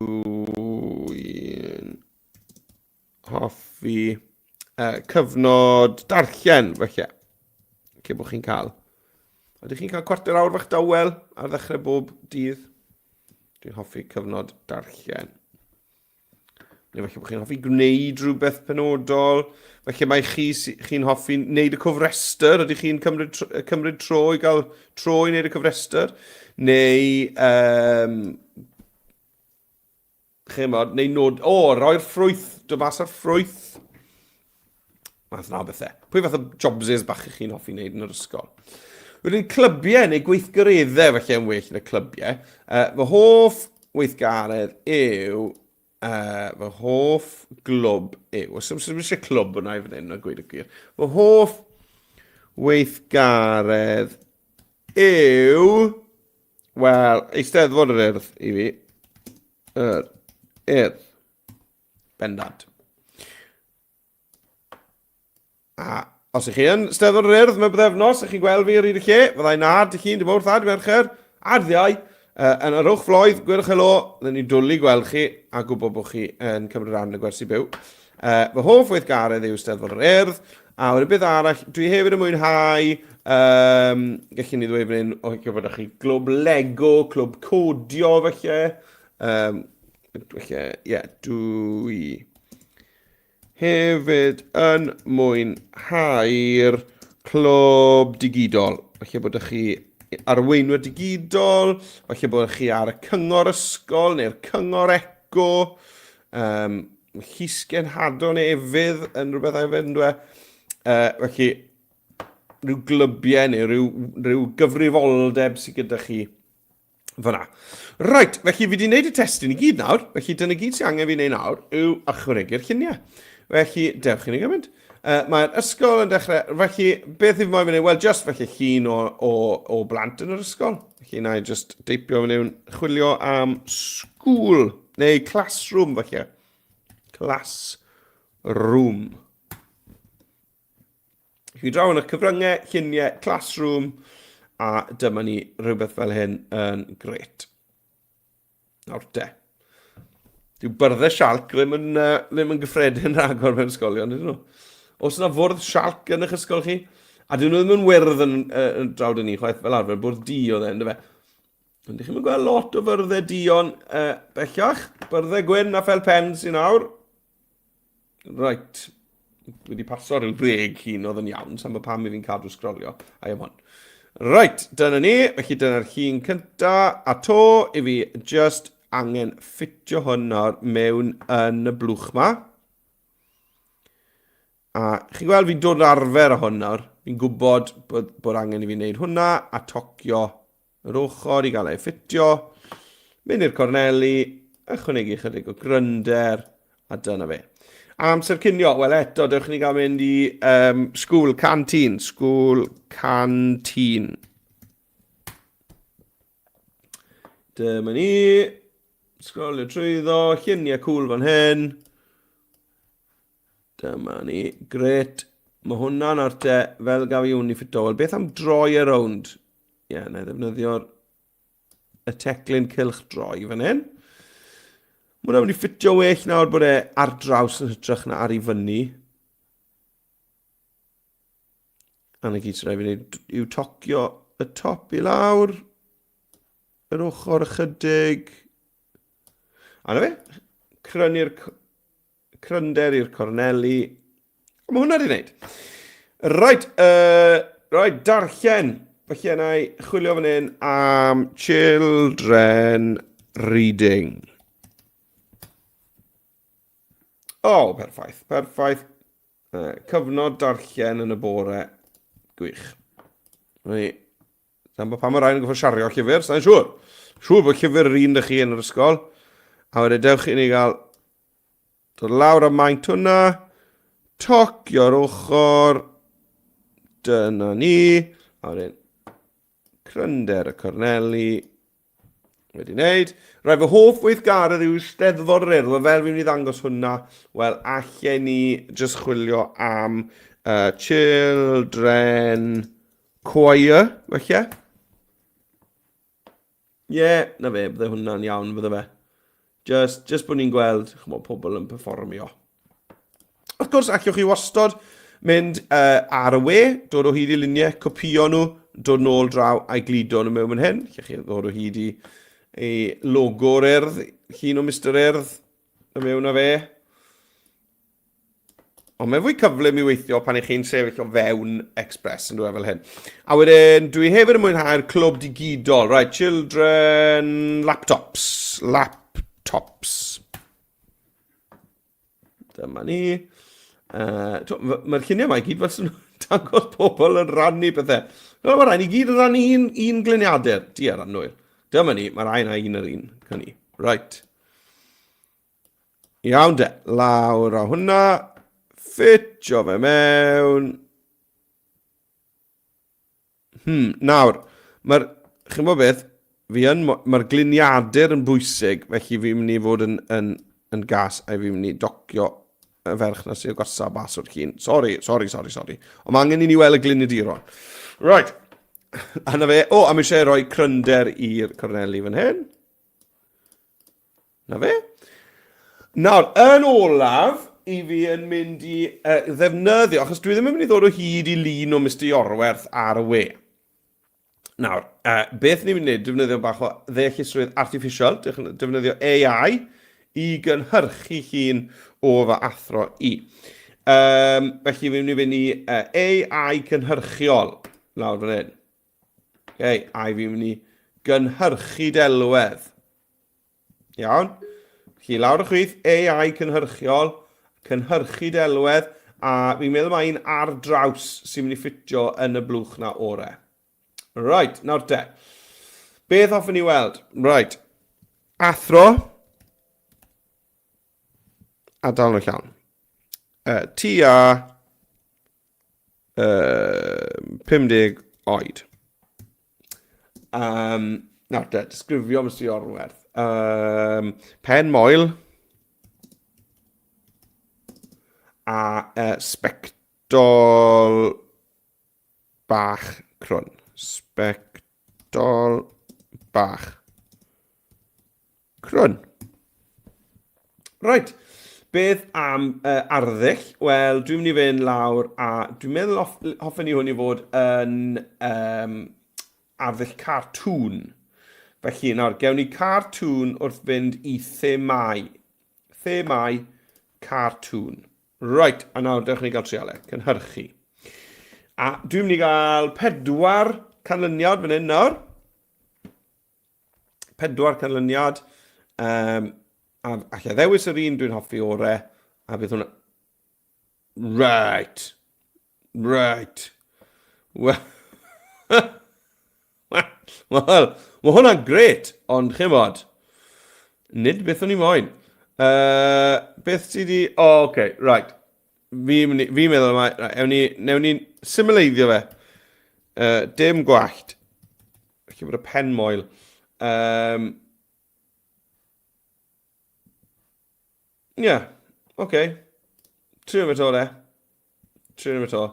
hoffi cyfnod darllen, felly. Lle bod chi'n cael. Ydych chi'n cael cwarter awr fach dawel ar ddechrau bob dydd? Dwi'n hoffi cyfnod darllen. Neu falle bod chi'n hoffi gwneud rhywbeth penodol. Falle mae chi, chi'n hoffi wneud y cofrestr. Ydych chi'n cymryd, cymryd tro i gael tro i wneud y cofrestr? Neu Chimod, neu nod, o, oh, roi'r ffrwyth, dod mas ar ffrwyth. Math na o bethau. Pwy fath o jobses bach ych chi'n hoffi wneud yn yr ysgol? Wedyn clybiau neu gweithgareddau falle yn well na clybiau. Fy hoff weithgaredd yw... Fy hoff glwb yw... Os yw'n eisiau clwb yna i fan hyn, a gweud y gwir. Fy hoff weithgaredd yw... Wel, Eisteddfod yr Urdd i fi. Yr Urdd. Bendant. A os ych chi yn Steddfod yr Urdd mewn bythefnos, ych chi'n gweld fi ar hyd y lle, fyddai na dy llun, dy Mawrth a dy Mercher, a dy Ddiau, yn yr uwch floedd, gwyrwch helo, fydden ni'n dwlu gweld chi a gwybod bod chi yn cymryd rhan yn y gwersi byw. Fy hoff weithgaredd yw Steddfod yr Urdd, a wedyn beth arall, dwi hefyd yn mwynhau, gallwn ni ddweud fan hyn, o, bod chi glwb Lego, clwb codio falle, felly, ie, yeah, dwi hefyd yn mwynhau'r clwb digidol. Falle bod chi arweinwyr digidol, falle bod chi ar y cyngor ysgol neu'r cyngor eco, llysgenhadon efydd yn rhywbeth hefyd, yn dweud. Felly, rhyw glybiau neu rhyw, rhyw gyfrifoldeb sydd gyda chi fyna. Right, felly fi wedi gwneud y testun i gyd nawr, felly dyna gyd sy'n angen fi wneud nawr yw ychwanegu'r lluniau. Felly, dewch i ni gymryd. Mae'r ysgol yn dechrau, felly beth i fi moyn wneud? Wel, just felly llun o, o, o blant yn yr ysgol. Felly na i just deipio fan hyn, chwilio am school, neu classroom felly. Classroom. Room. Chi draw yn eich cyfryngau, lluniau, classroom, a dyma ni rhywbeth fel hyn yn gret. Nawr te. Dyw byrddau sialc ddim yn, ddim yn gyffredin rhagor mewn ysgolion, ydyn nhw? Os yna fwrdd sialc yn eich ysgol chi? A dyn nhw ddim yn wyrdd yn, yn draw dyn ni, chwaith fel arfer, bwrdd du oedd e, ynddo fe? Ond ydych chi'n gweld lot o fyrddau duon bellach? Byrddau gwyn a fel pen sy'n awr. Right. Dwi wedi paso rhyw ddeg hun oedd yn iawn, sa'n bod pam i fi'n cadw sgrolio. A iawn hwn. Right, dyna ni. Felly dyna'r llun cynta. A to, i fi just angen ffitio hwn nawr mewn yn y blwch ma. A chi'n gweld fi'n dod yn arfer â hwn nawr. Fi'n gwybod bod, bod angen i fi wneud hwnna a tocio yr ochr i gael ei ffitio, mynd i'r corneli, ychwanegu chydig o grynder, a dyna fe. Amser cinio, wel eto, dewch i ni gael mynd i um, school canteen, school canteen. Dyma ni, sgrolio trwyddo, lluniau cool fan hyn. Dyma ni, gret. Mae hwnna'n ar te, fel gaf i hwn i ffito. Wel, beth am droi e rownd? Ie, yeah, na i ddefnyddio'r y teclyn cylch droi fan hyn. Mae hwnna'n mynd i ffitio well nawr bod e ar draws yn hytrach na ar ei fyny. A na gyd sy'n rhaid fi wneud yw tocio y top i lawr, yr ochr ychydig. A na fe, crynu'r Crynder i'r corneli. Mae hwnna wedi wneud. Right, right, darllen. Felly yna i chwilio fan hyn am children reading. O, oh, perffaith, perffaith. Cyfnod darllen yn y bore. Gwych. Right. Sa'n bod pam mae rhaid yn gofio siario llyfr, sa'n siŵr. Siŵr bod llyfr yr un dych chi yn yr ysgol. A wedyn dewch i ni gael dod lawr am maint hwnna. Tocio'r ochr. Dyna ni. A wedyn crynder y corneli. Wedi wneud. Rhaid fy hoff weithgaredd yw Steddfod yr Urdd. Fel fi'n mynd i ddangos hwnna, wel, allen ni jyst chwilio am Children Choir, felly. Ie, yeah, na fe, bydde hwnna'n iawn, bydde fe. Just, just bod ni'n gweld, chymod, pobl yn performio. Wrth gwrs, allwch chi wastod mynd ar y we, dod o hyd i luniau, copio nhw, dod nôl draw a'i gludo nhw mewn fan hyn. Lle chi ddod o hyd i, i logo'r urdd, llun o Mr Urdd, y mewn â fe. Ond mae'n fwy cyflym i weithio pan ych chi'n sefyll o fewn Express yn dweud fel hyn. A wedyn, dwi hefyd yn mwynhau'r clwb digidol. Right, children, laptops. Laptops. Dyma ni. Mae'r lluniau yma i gyd fel sy'n dangos pobl yn rannu pethau. No, mae rhaid i gyd yn rannu un, un gliniadur. Di ar annwyl. Dyma ni, mae rhaid na un yr un. Cynni. Right. Iawn de, lawr â hwnna, ffitio fe mewn. Nawr, mae'r, chi'n bod beth, fi yn, mae'r gliniadur yn bwysig, felly fi'n mynd i fod yn, yn, yn gas a fi'n mynd i docio y ferch na sy'n agosaf bas o'r llun. Sorry, sorry, sorry, sorry. Ond mae angen i ni weld y gliniaduron. Right. A na fe. O, a mae eisiau rhoi crynder i'r corneli fan hyn. Na fe. Nawr, yn olaf, i fi yn mynd i uh, ddefnyddio, achos dwi ddim yn mynd i ddod o hyd i lun o Mr Iorwerth ar y we. Nawr, uh, beth ni'n mynd i wneud, defnyddio bach o ddeallusrwydd artificial, defnyddio AI i gynhyrchu llun o fy athro i. Um, felly, fi'n mynd i fynd i uh, AI cynhyrchiol lawr fan hyn. Okay, a fi'n mynd i gynhyrchu delwedd. Iawn. Felly lawr y chwith, AI cynhyrchiol, cynhyrchu delwedd, a fi'n meddwl mae un ar draws sy'n mynd i ffitio yn y blwch na ore. Right, nawr te. Beth hoffwn ni weld? Right. Athro. A dal nhw llawn. Tua 50 oed. Um, nawr te, disgrifio Mr Iorwerth. Um, pen moel. sbectol bach crwn. Sbectol bach crwn. Right, beth am uh, arddull? Wel, dwi'n mynd i fynd lawr a dwi'n meddwl hoff, hoffen ni hwn i fod yn um, arddull cartŵn. Felly, nawr, gewn ni cartŵn wrth fynd i themau. Themau cartŵn. Right, a nawr dewch ni gael trialau, cynhyrchu. A dwi'n mynd i gael pedwar canlyniad fan hyn nawr. Pedwar canlyniad. Um, a allai ddewis yr un dwi'n hoffi ore, a bydd hwnna... Right. Right. Wel, well, mae hwnna'n gret, ond chymod, nid beth o'n i moyn. Uh, beth sydd wedi... O, oh, okay, right. Fi'n fi meddwl yma, right, ewn ni, newn ni symleiddio fe. Uh, dim gwallt. Felly bod y pen moel. Um, Ie, yeah, oce. Okay. Trio fe to, de. Trio fe to.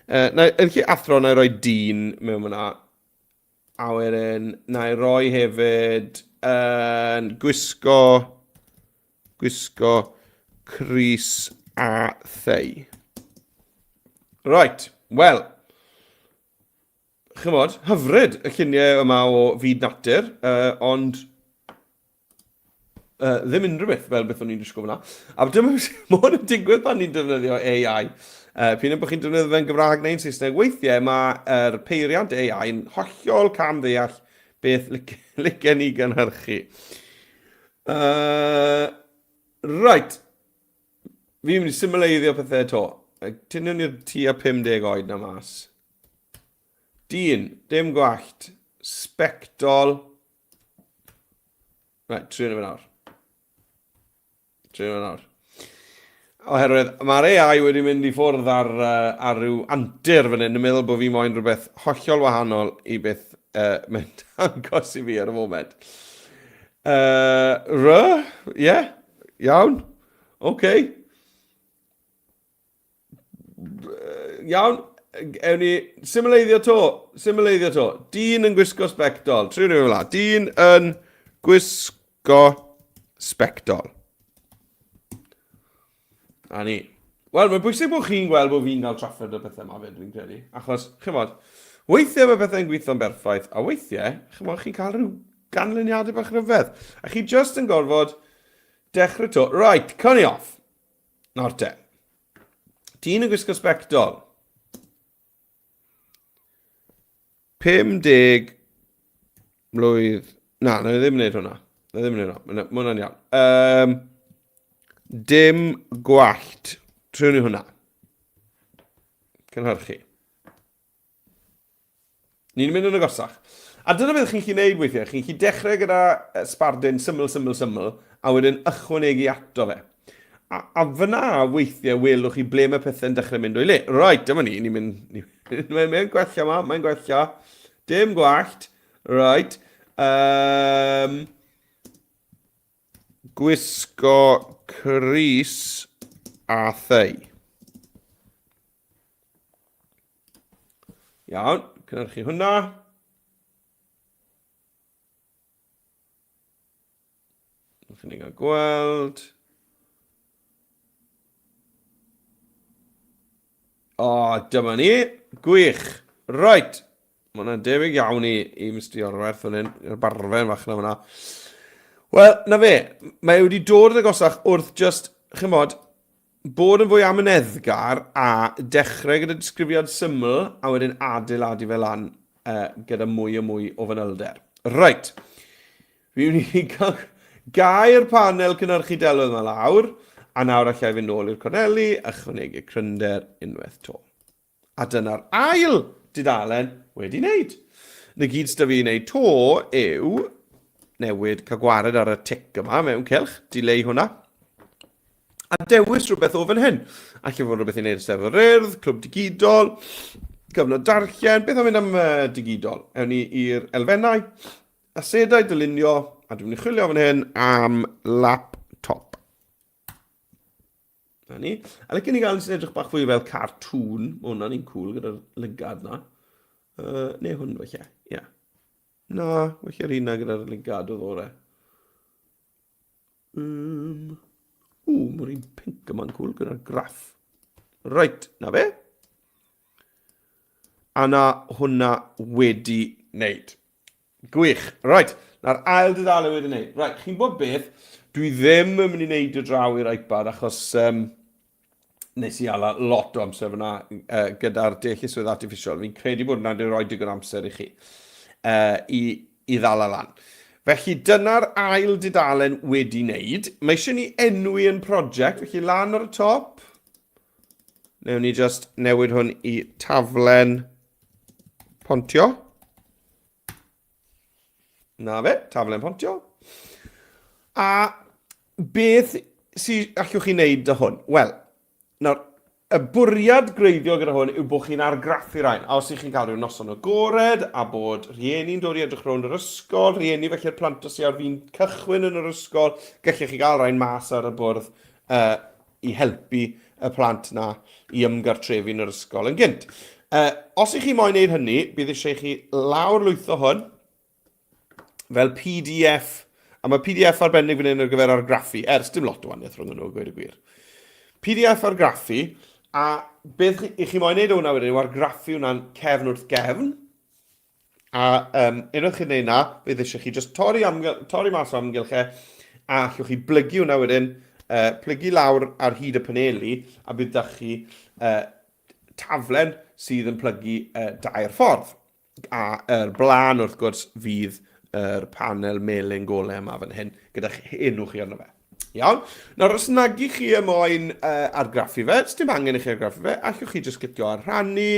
Uh, na, yn lle athro, na i roi dyn mewn fyna. A wedyn, na i roi hefyd yn uh, gwisgo, gwisgo crys a thei. Right, wel, chymod, hyfryd y lluniau yma o fyd natur, uh, ond uh, ddim unrhyw beth fel beth o'n i'n disgwyl fyna. A dyma mae hwn yn digwydd pan ni'n defnyddio AI. Uh, P'un bod chi'n defnyddio fe'n Gymraeg neu'n Saesneg, weithiau mae'r peiriant AI yn hollol cam ddeall beth licen ni gynhyrchu. Uh, right. Fi'n mynd i symleiddio pethau to. Tynnu ni'r tua 50 oed na mas. Dyn, dim gwallt, sbectol. Right, trio fe nawr. Trio fe nawr. Oherwydd mae'r AI wedi mynd i ffwrdd ar, uh, ar ryw antur fan hyn, yn meddwl bod fi moyn rhywbeth hollol wahanol i beth uh, mae'n dangos i fi ar y foment. Uh, r, ie, yeah, iawn, oce. Okay. Iawn, ewn ni symleiddio to, symleiddio to. Dyn yn gwisgo sbectol, tri rhywun fel la. Dyn yn gwisgo sbectol. A ni. Wel, mae'n bwysig bod chi'n gweld bod fi'n cael trafferth y pethau yma fyd, fi'n credu. Achos, chymod, weithiau mae pethau'n gweithio'n berffaith, a weithiau, chymod, chi'n cael rhyw ganlyniadau bach rhyfedd. A chi just yn gorfod dechrau to. Right, cynni off. Nawr te. Dyn yn gwisgo sbectol. 50 mlwydd... Na, na i ddim wneud hwnna. Na i ddim wneud hwnna. Mae hwnna'n iawn. Um, dim gwallt. Triwn ni hwnna. Cynhyrchu. Ni'n mynd yn agosach. A dyna beth chi'n gallu gwneud weithiau. Chi'n gallu dechrau gyda sbardun syml, syml, syml, a wedyn ychwanegu ato fe. A, a fyna weithiau welwch chi ble mae pethau'n dechrau mynd o'i le. Right, dyma ni, ni'n mynd... Mae'n mae gwella yma, mae'n gwella. Dim gwallt. Right. Um, gwisgo crys a thei. Iawn, cynhyrchu hwnna. Chi'n ni gael gweld. O, dyma ni. Gwych. Right. Mae hwnna'n debyg iawn i, i Mr Iorwerth fan hyn, i'r barfen fach na fyna. Wel, na fe, mae wedi dod yn agosach wrth just, chymod, bod yn fwy amyneddgar a dechrau gyda disgrifiad syml a wedyn adeiladu fe lan uh, gyda mwy a mwy o fanylder. Reit, fi mynd i gael gau'r panel cynhyrchu delwedd yma lawr, a nawr allai fynd nôl i'r corneli, ychwanegu crynder unwaith to. A dyna'r ail dudalen wedi wneud. Na gyd sydd fi wneud to yw newid cael gwared ar y tic yma mewn cylch, dileu hwnna. A dewis rhywbeth o fan hyn. Alla fod rhywbeth i wneud Eisteddfod yr Urdd, Clwb Digidol, cyfnod darllen, beth am mynd am uh, digidol? Ewn ni i'r elfennau, asedau dylunio, a dwi'n mynd i chwilio fan hyn am laptop. Na ni. A licen ni gael un sy'n edrych bach fwy fel cartŵn. Mae hwnna'n un cool gyda'r lygad na. Neu hwn felly, ie. Yeah. Na, felly'r un na gyda'r lygad oedd ore. Ww, mae'r un pink yma'n cool gyda'r graff. Reit, na fe. A na hwnna wedi wneud. Gwych. Right, na'r ail dudalen wedi wneud. Right, chi'n bod beth, dwi ddim yn mynd i wneud y draw i'r iPad achos um, nes i ala lot o amser fyna gyda'r deallusrwydd artiffisial. Fi'n credu bod hwnna wedi rhoi digon amser i chi i, i ddala lan. Felly dyna'r ail dudalen wedi wneud. Mae eisiau ni enwi yn prosiect, felly lan ar y top. Newn ni just newid hwn i taflen pontio. Na fe, taflen pontio. A beth sy allwch chi wneud â hwn? Wel, nawr, y bwriad gwreiddiol gyda hwn yw bod chi'n argraffu rhain. A os ych chi'n cael rhyw noson agored a bod rhieni'n dod i edrych rownd yr ysgol, rhieni felly'r plant os ar fin cychwyn yn yr ysgol, gallech chi gael rhain mas ar y bwrdd i helpu y plant na i ymgartrefu yn yr ysgol yn gynt. Os ych chi moyn wneud hynny, bydd eisiau i chi lawrlwytho hwn fel PDF, a mae PDF arbennig fan hyn ar gyfer argraffu, ers dim lot o wahaniaeth rhwng nhw, gweud y gwir. PDF argraffu, a beth i chi moyn wneud hwnna wedyn yw argraffu hwnna'n cefn wrth gefn, a um, unwaith chi'n gwneud na, bydd eisiau chi just torri, amgyl, torri mas o amgylch e, a allwch chi blygu hwnna wedyn, plygu lawr ar hyd y paneli, a bydd da chi taflen sydd yn plygu dair ffordd. A yr blaen, wrth gwrs, fydd yr panel melyn golau yma fan hyn, gyda'ch enw chi arno fe. Iawn? Nawr, os nag i chi y moyn argraffu fe, dim angen i chi argraffu fe, allwch chi jyst clicio ar rhannu,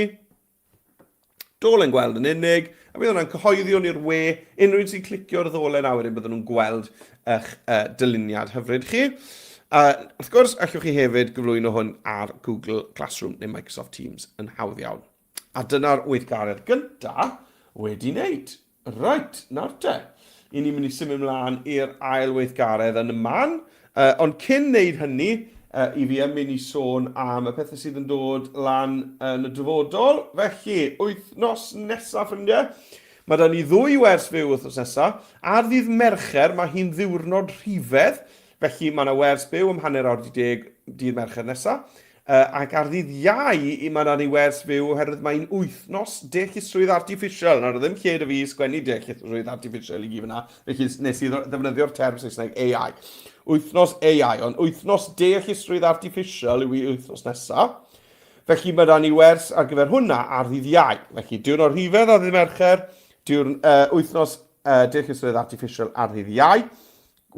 dolen gweld yn unig, a bydd hwnna'n cyhoeddi hwn i'r we. Unrhyw un sy'n clicio ar y ddolen a wedyn bydden nhw'n gweld eich dyluniad hyfryd chi. Wrth gwrs, allwch chi hefyd gyflwyno hwn ar Google Classroom neu Microsoft Teams yn hawdd iawn. A dyna'r weithgaredd gynta wedi wneud. Reit, nawr te. I ni'n mynd i symud mlaen i'r ail weithgaredd yn y man. Ond cyn wneud hynny, i fi yn mynd i sôn am y pethau sydd yn dod lan yn y dyfodol. Felly, wythnos nesaf, ffrindiau, mae da ni ddwy wers fyw wythnos nesaf. Ar ddydd Mercher, mae hi'n ddiwrnod rhifedd, felly mae yna wers byw am hanner awr di deg dydd Mercher nesaf. Ac ar ddydd Iau, i mae 'da ni wers fyw oherwydd mae'n wythnos deallusrwydd artiffisial. Nawr, oedd ddim lle 'da fi i sgwennu deallusrwydd artiffisial i gyd fyna, felly nes i ddefnyddio'r term Saesneg AI. Wythnos AI, ond wythnos deallusrwydd artiffisial yw i wythnos nesaf. Felly mae 'da ni wers ar gyfer hwnna ar ddydd Iau. Felly diwrnod rhifedd ar ddydd Mercher, diwrn, wythnos deallusrwydd artiffisial ar ddydd Iau.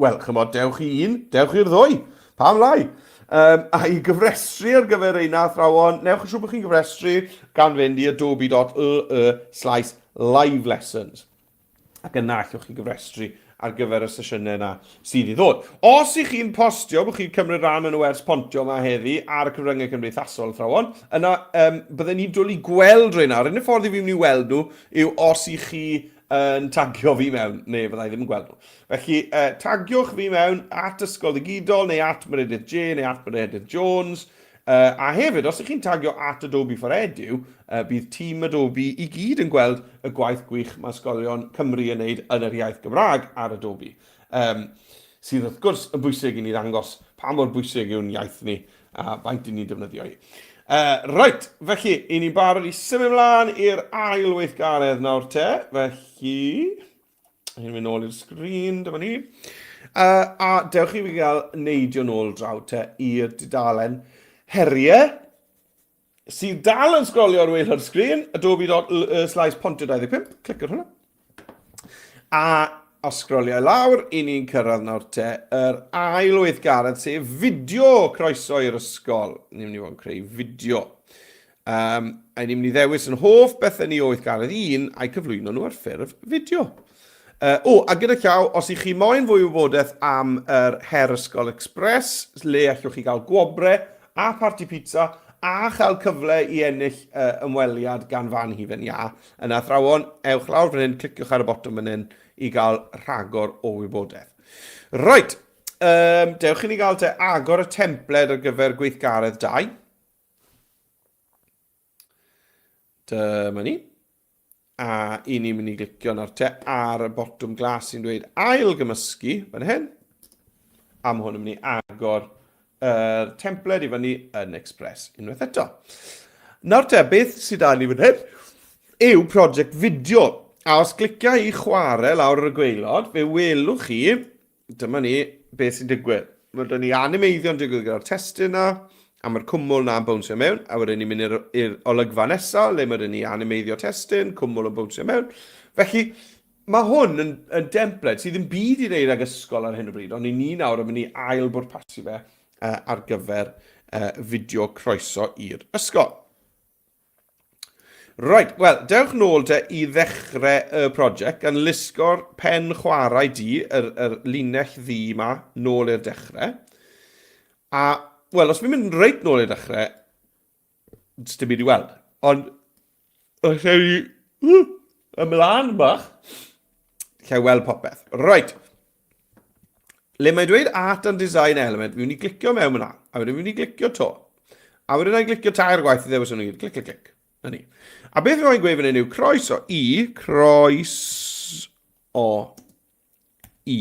Wel, chymod, dewch i un, dewch i'r ddwy. Pam lai? Um, a i gyfrestru ar gyfer ein athrawon, newch yn siŵr bod chi'n gyfrestru gan fynd i adobe.ly slash live lessons. Ac yna allwch chi gyfrestru ar gyfer y sesiynau yna sydd i ddod. Os ych chi'n postio bod chi'n cymryd rhan yn y wers pontio yma heddi ar y cyfryngau cymdeithasol, athrawon, yna um, bydden ni'n dwlu gweld rheina. Yr unig ffordd i fi mynd i weld nhw yw os ych chi yn tagio fi mewn, neu fydda i ddim yn gweld nhw. Felly, tagiwch fi mewn at Ysgol Ddigidol, neu at Meredydd J, neu at Meredydd Jones. A hefyd, os ych chi'n tagio at Adobe for Edu, bydd tîm Adobe i gyd yn gweld y gwaith gwych mae ysgolion Cymru yn wneud yn yr iaith Gymraeg ar Adobe. Um, sydd wrth gwrs yn bwysig i ni ddangos pa mor bwysig yw'n iaith ni a faint i ni'n defnyddio hi. Reit, felly, i ni'n barod i symud ymlaen i'r ail weithgaredd nawr te. Felly, ni'n mynd nôl i'r sgrin, dyma ni. A dewch i fi gael neidio nôl draw te i'r dudalen heriau sydd dal yn sgrolio ar waelod y sgrin, adobe.ly slash pontio 25, clic ar hwnna. A os sgrolio i lawr, i ni'n cyrraedd nawr te yr ail weithgaredd, sef fideo croeso i'r ysgol. Ni'n mynd i fod yn creu fideo. Um, a ni'n mynd i ddewis yn hoff bethau ni o weithgaredd un a'i cyflwyno nhw ar ffurf fideo. O, a gyda llaw, os ych chi moyn fwy o wybodaeth am yr Her Ysgol Express, le allwch chi gael gwobre a parti pizza a chael cyfle i ennill ymweliad gan fan hufen iâ, yna athrawon, ewch lawr fan hyn, cliciwch ar y botwm fan hyn i gael rhagor o wybodaeth. Reit, Um, dewch i ni gael te agor y templed ar gyfer gweithgaredd 2. Dyma ni. A i ni'n mynd i glicio nawr te ar y botwm glas sy'n dweud ail gymysgu fan hyn. A mae hwn yn mynd i agor yr templed i fyny yn Express unwaith eto. Nawr te, beth sydd da ni fan hyn yw prosiect fideo. A os clicia i chwarae lawr ar y gweilod, fe welwch chi Dyma ni beth sy'n digwydd. Mae dyn ni animeiddio'n digwydd gyda'r testun na, a mae'r cwmwl na'n bownsio mewn, a wedyn ni'n mynd i'r olygfa nesaf, le mae dyn ni animeiddio testun, cwmwl yn bownsio mewn. Felly, mae hwn yn, yn dempled sydd ddim byd i wneud ag ysgol ar hyn o bryd, ond i ni nawr yn mynd i ail bwrpasu fe uh, ar gyfer uh, fideo croeso i'r ysgol. Right, wel, dewch nôl te i ddechrau y prosiect gan lusgo'r pen chwarae di, yr, yr linell ddi ma, nôl i'r dechrau. A, wel, os fi'n mynd reit nôl i'r dechrau, dim byd i weld. Ond, os ei ymlaen bach, lle weld popeth. Right. Le mae'n dweud Art and Design Element, fi'n mynd i glicio mewn yna, a wedyn fi'n mynd i glicio to. A wedyn na'i glicio tair gwaith i ddewis hwnnw gyd. Clic, clic, clic. Na ni. A beth fi'n gweud fan hyn yw croeso i, croeso i.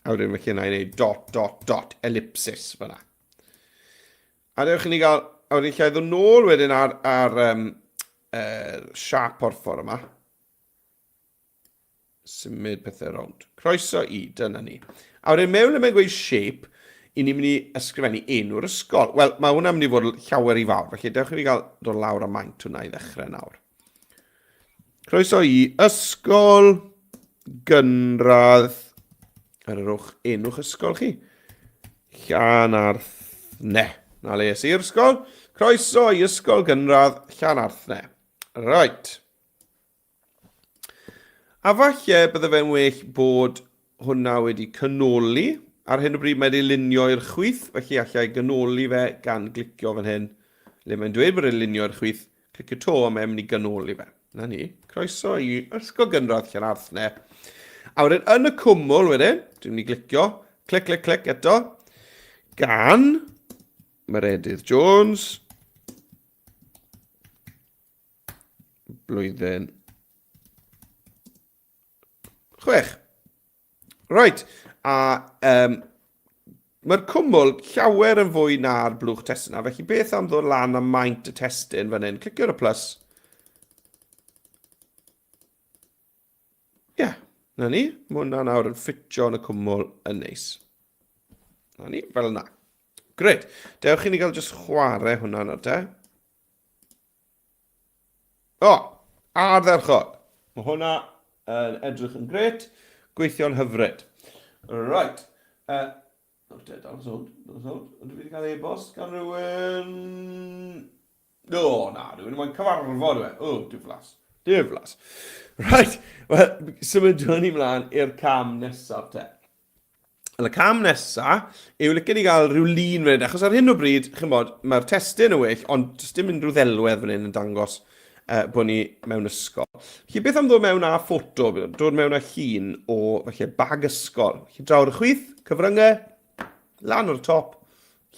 A wedyn felly na i wneud dot, dot, dot, ellipsis fyna. A dewch i ni gael, a wedyn lle ddod nôl wedyn ar, ar um, uh, siap porffor yma. Symud pethau rownd. Croeso i, dyna ni. A wedyn mewn le mae'n gweud shape, i ni'n mynd i ysgrifennu enw'r ysgol. Wel, mae hwnna'n mynd i fod llawer i fawr, felly dewch i fi gael dod lawr a maint hwnna i ddechrau nawr. Croeso i ysgol gynradd. Ar yr o'ch enw'ch ysgol chi. Llanarthne. Na le es i'r ysgol. Croeso i ysgol gynradd Llanarthne. Right. A falle bydde fe'n well bod hwnna wedi canoli. Ar hyn o bryd mae wedi lunio i'r chwith, felly allai ganoli fe gan glicio fan hyn. Le mae'n dweud bod e'n lunio i'r chwith, clicio to a mae'n mynd i ganoli fe. Na ni, croeso i Ysgol Gynradd Llanarthne. A wedyn yn y cwmwl wedyn, dwi'n mynd i glicio, clic, clic, clic eto, gan Meredydd Jones, blwyddyn chwech. Right, a um, mae'r cwmwl llawer yn fwy na'r blwch testun yna, felly beth am ddod lan am maint y testun fan hyn? Clicio ar y plus. Ie, yeah, na ni. Mae hwnna nawr yn ffitio yn y cwmwl yn neis. Na ni, fel yna. Gret. Dewch i ni gael jyst chwarae hwnna nawr te. O, ardderchog. Mae hwnna yn edrych yn gret, gweithio'n hyfryd. Right. Uh, nawr te, dal yn sownd, dal yn sownd. Ydw i wedi cael e-bost gan rhywun... O, na, rhywun yn moyn cyfarfod yw e. O, diflas. Diflas. Right, wel, symudwn ni mlaen i'r cam nesaf te. Wel, y cam nesa yw licen i gael rhyw lun fan hyn, achos ar hyn o bryd, chi'n bod, mae'r testun yn well, ond does dim unrhyw ddelwedd fan hyn yn dangos uh, bod ni mewn ysgol. Felly beth am ddod mewn â ffoto, dod mewn â llun o felly, bag ysgol. Felly draw'r chwith, cyfryngau, lan o'r top,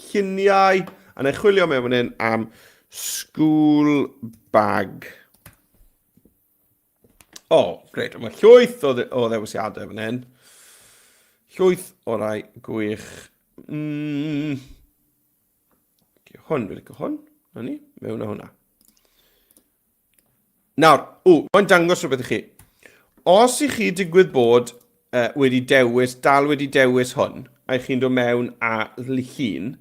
lluniau, a na i chwilio mewn fan hyn am school bag. O, oh, greit. Mae llwyth o, o ddewisiadau fan hyn. Llwyth o rai gwych. Mm. Hwn, fi'n licio hwn. Na ni, mewn â hwnna. Nawr, o, mae'n dangos rhywbeth i chi. Os i chi digwydd bod uh, wedi dewis, dal wedi dewis hwn, a i chi'n dod mewn â llun,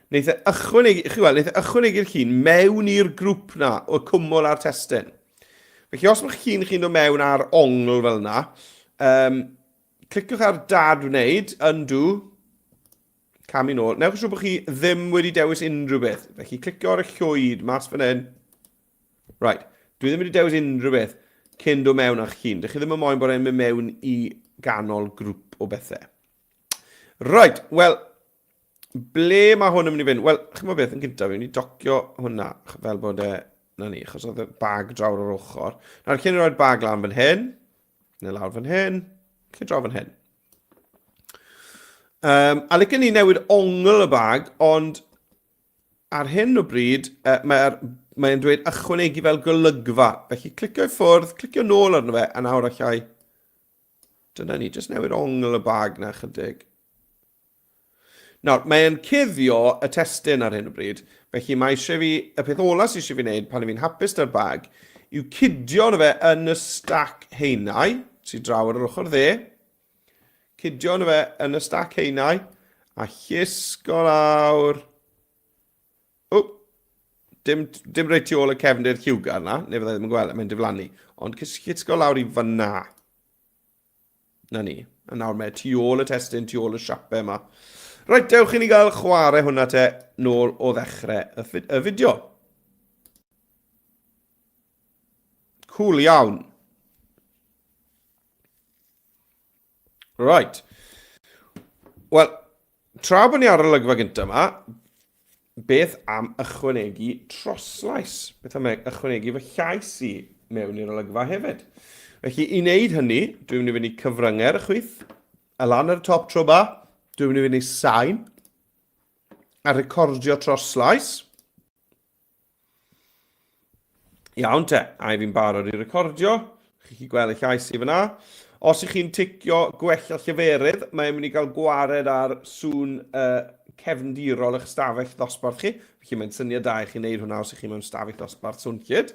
wneith e ychwanegu, chi weld, wneith e ychwanegu'r llun mewn i'r grŵp na o'r cwmwl a'r testun. Felly os mae'ch llun chi'n dod mewn ar ongl fel yna, um, cliciwch ar dad wneud, undo, camu nôl. Newch yn siŵr bod chi ddim wedi dewis unrhyw beth. Felly clicio ar y llwyd mas fan hyn. Right, dwi ddim wedi dewis unrhyw beth cyn dod mewn â'ch llun. Dych chi ddim yn moyn bod e'n mynd mewn i ganol grŵp o bethau. Right, wel, ble mae hwn yn mynd i fynd? Wel, chymod beth, yn gyntaf, fi'n mynd i docio hwnna fel bod e, na ni, achos oedd y bag drawr o'r ochr. Nawr, cyn i roi'r bag lan fan hyn, neu lawr fan hyn, lle draw fan hyn. Um, a licen ni newid ongl y bag, ond ar hyn o bryd, uh, mae'r mae'n dweud ychwanegu fel golygfa. Felly clicio i ffwrdd, clicio nôl arno fe, a nawr allai... Dyna ni, jyst newid ongl y bag na chydig. Nawr, mae'n cuddio y testun ar hyn o bryd, felly mae eisiau fi, y peth ola sydd eisiau fi wneud pan i fi'n hapus da'r bag, yw cydio arno fe yn y stac haenau, sydd draw ar yr ochr dde, cydio arno fe yn y stac haenau, a llusgo lawr, o, dim, dim reit tu ôl y cefndir lliwgar na, neu fydda i ddim yn gweld, e, mae'n diflannu, ond llusgo lawr i fyna. Na ni. A nawr mae tu ôl y testun, tu ôl y siapau yma. Reit, dewch i ni gael chwarae hwnna te nôl o ddechrau y, y fideo. Cool iawn. Right. Wel, tra bod ni ar y olygfa gyntaf yma, beth am ychwanegu troslais? Beth am ychwanegu fy llais i mewn i'r olygfa hefyd? Felly, i wneud hynny, dwi'n mynd i fynd i cyfryngau ar y chwith, a lan ar y top tro ba, dwi'n mynd i fynd i sain, a recordio troslais. Iawn te, a i fi'n barod i recordio. Chi'n gallu gweld y llais i fyna. Os ych chi'n ticio gwella lleferydd, mae'n mynd i gael gwared ar sŵn uh, cefndirol eich stafell ddosbarth chi. Felly mae'n syniad da i chi wneud hwnna os ych chi mewn stafell ddosbarth swnllyd.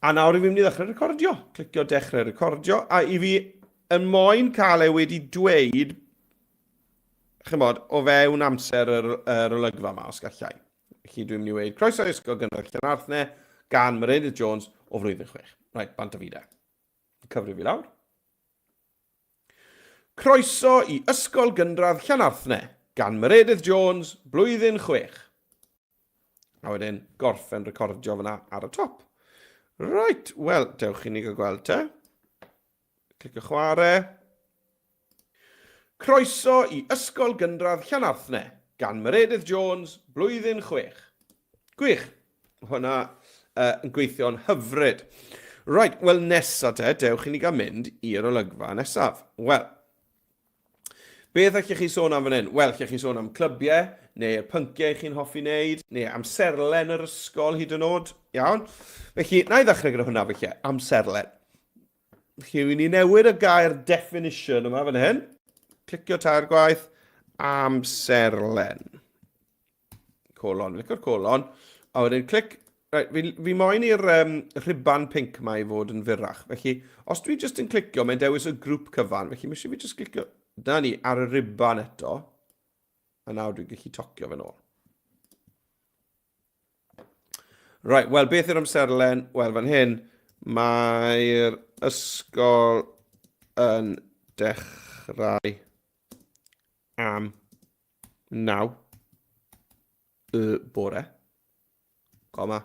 A nawr i fi'n mynd i ddechrau recordio. Clicio dechrau recordio. A i fi yn moyn cael e wedi dweud, chymod, o fewn amser yr, yr olygfa yma, os gallai. Felly dwi'n mynd i weud croeso i Ysgol Gynradd Llanarthne gan Meredydd Jones o flwyddyn 6. Rhaid, bant a fi de. Cyfrif i lawr. Croeso i Ysgol Gynradd Llanarthne gan Meredydd Jones, blwyddyn 6. A wedyn gorffen recordio fyna ar y top. Right, wel, dewch i ni gael gweld te. Clicio chwarae. Croeso i Ysgol Gynradd Llanarthne gan Meredydd Jones, blwyddyn 6. Gwych! Hwna uh, yn gweithio'n hyfryd. Right, wel nesa te, dewch i ni gael mynd i'r olygfa nesaf. Wel, beth allech chi sôn am fan hyn? Wel, allech chi sôn am clybiau, neu'r pynciau chi'n hoffi wneud, neu amserlen yr ysgol hyd yn oed. Iawn? Felly, na i ddechrau gyda hwnna felly, amserlen. Felly, wy'n ni newid y gair definition yma fan hyn. Clicio tair gwaith, amserlen. Colon, licio'r colon. A wedyn clic, right, fi, fi moyn i'r um, rhuban pink yma i fod yn fyrrach. Felly, os dwi jyst yn clicio, mae'n dewis y grŵp cyfan. Felly, mae eisiau fi jyst clicio, dyna ni, ar y rhuban eto. A nawr dwi'n gallu tocio fe nôl. Right, wel, beth yw'r amserlen? Wel, fan hyn, mae'r ysgol yn dechrau am 9 y bore, coma,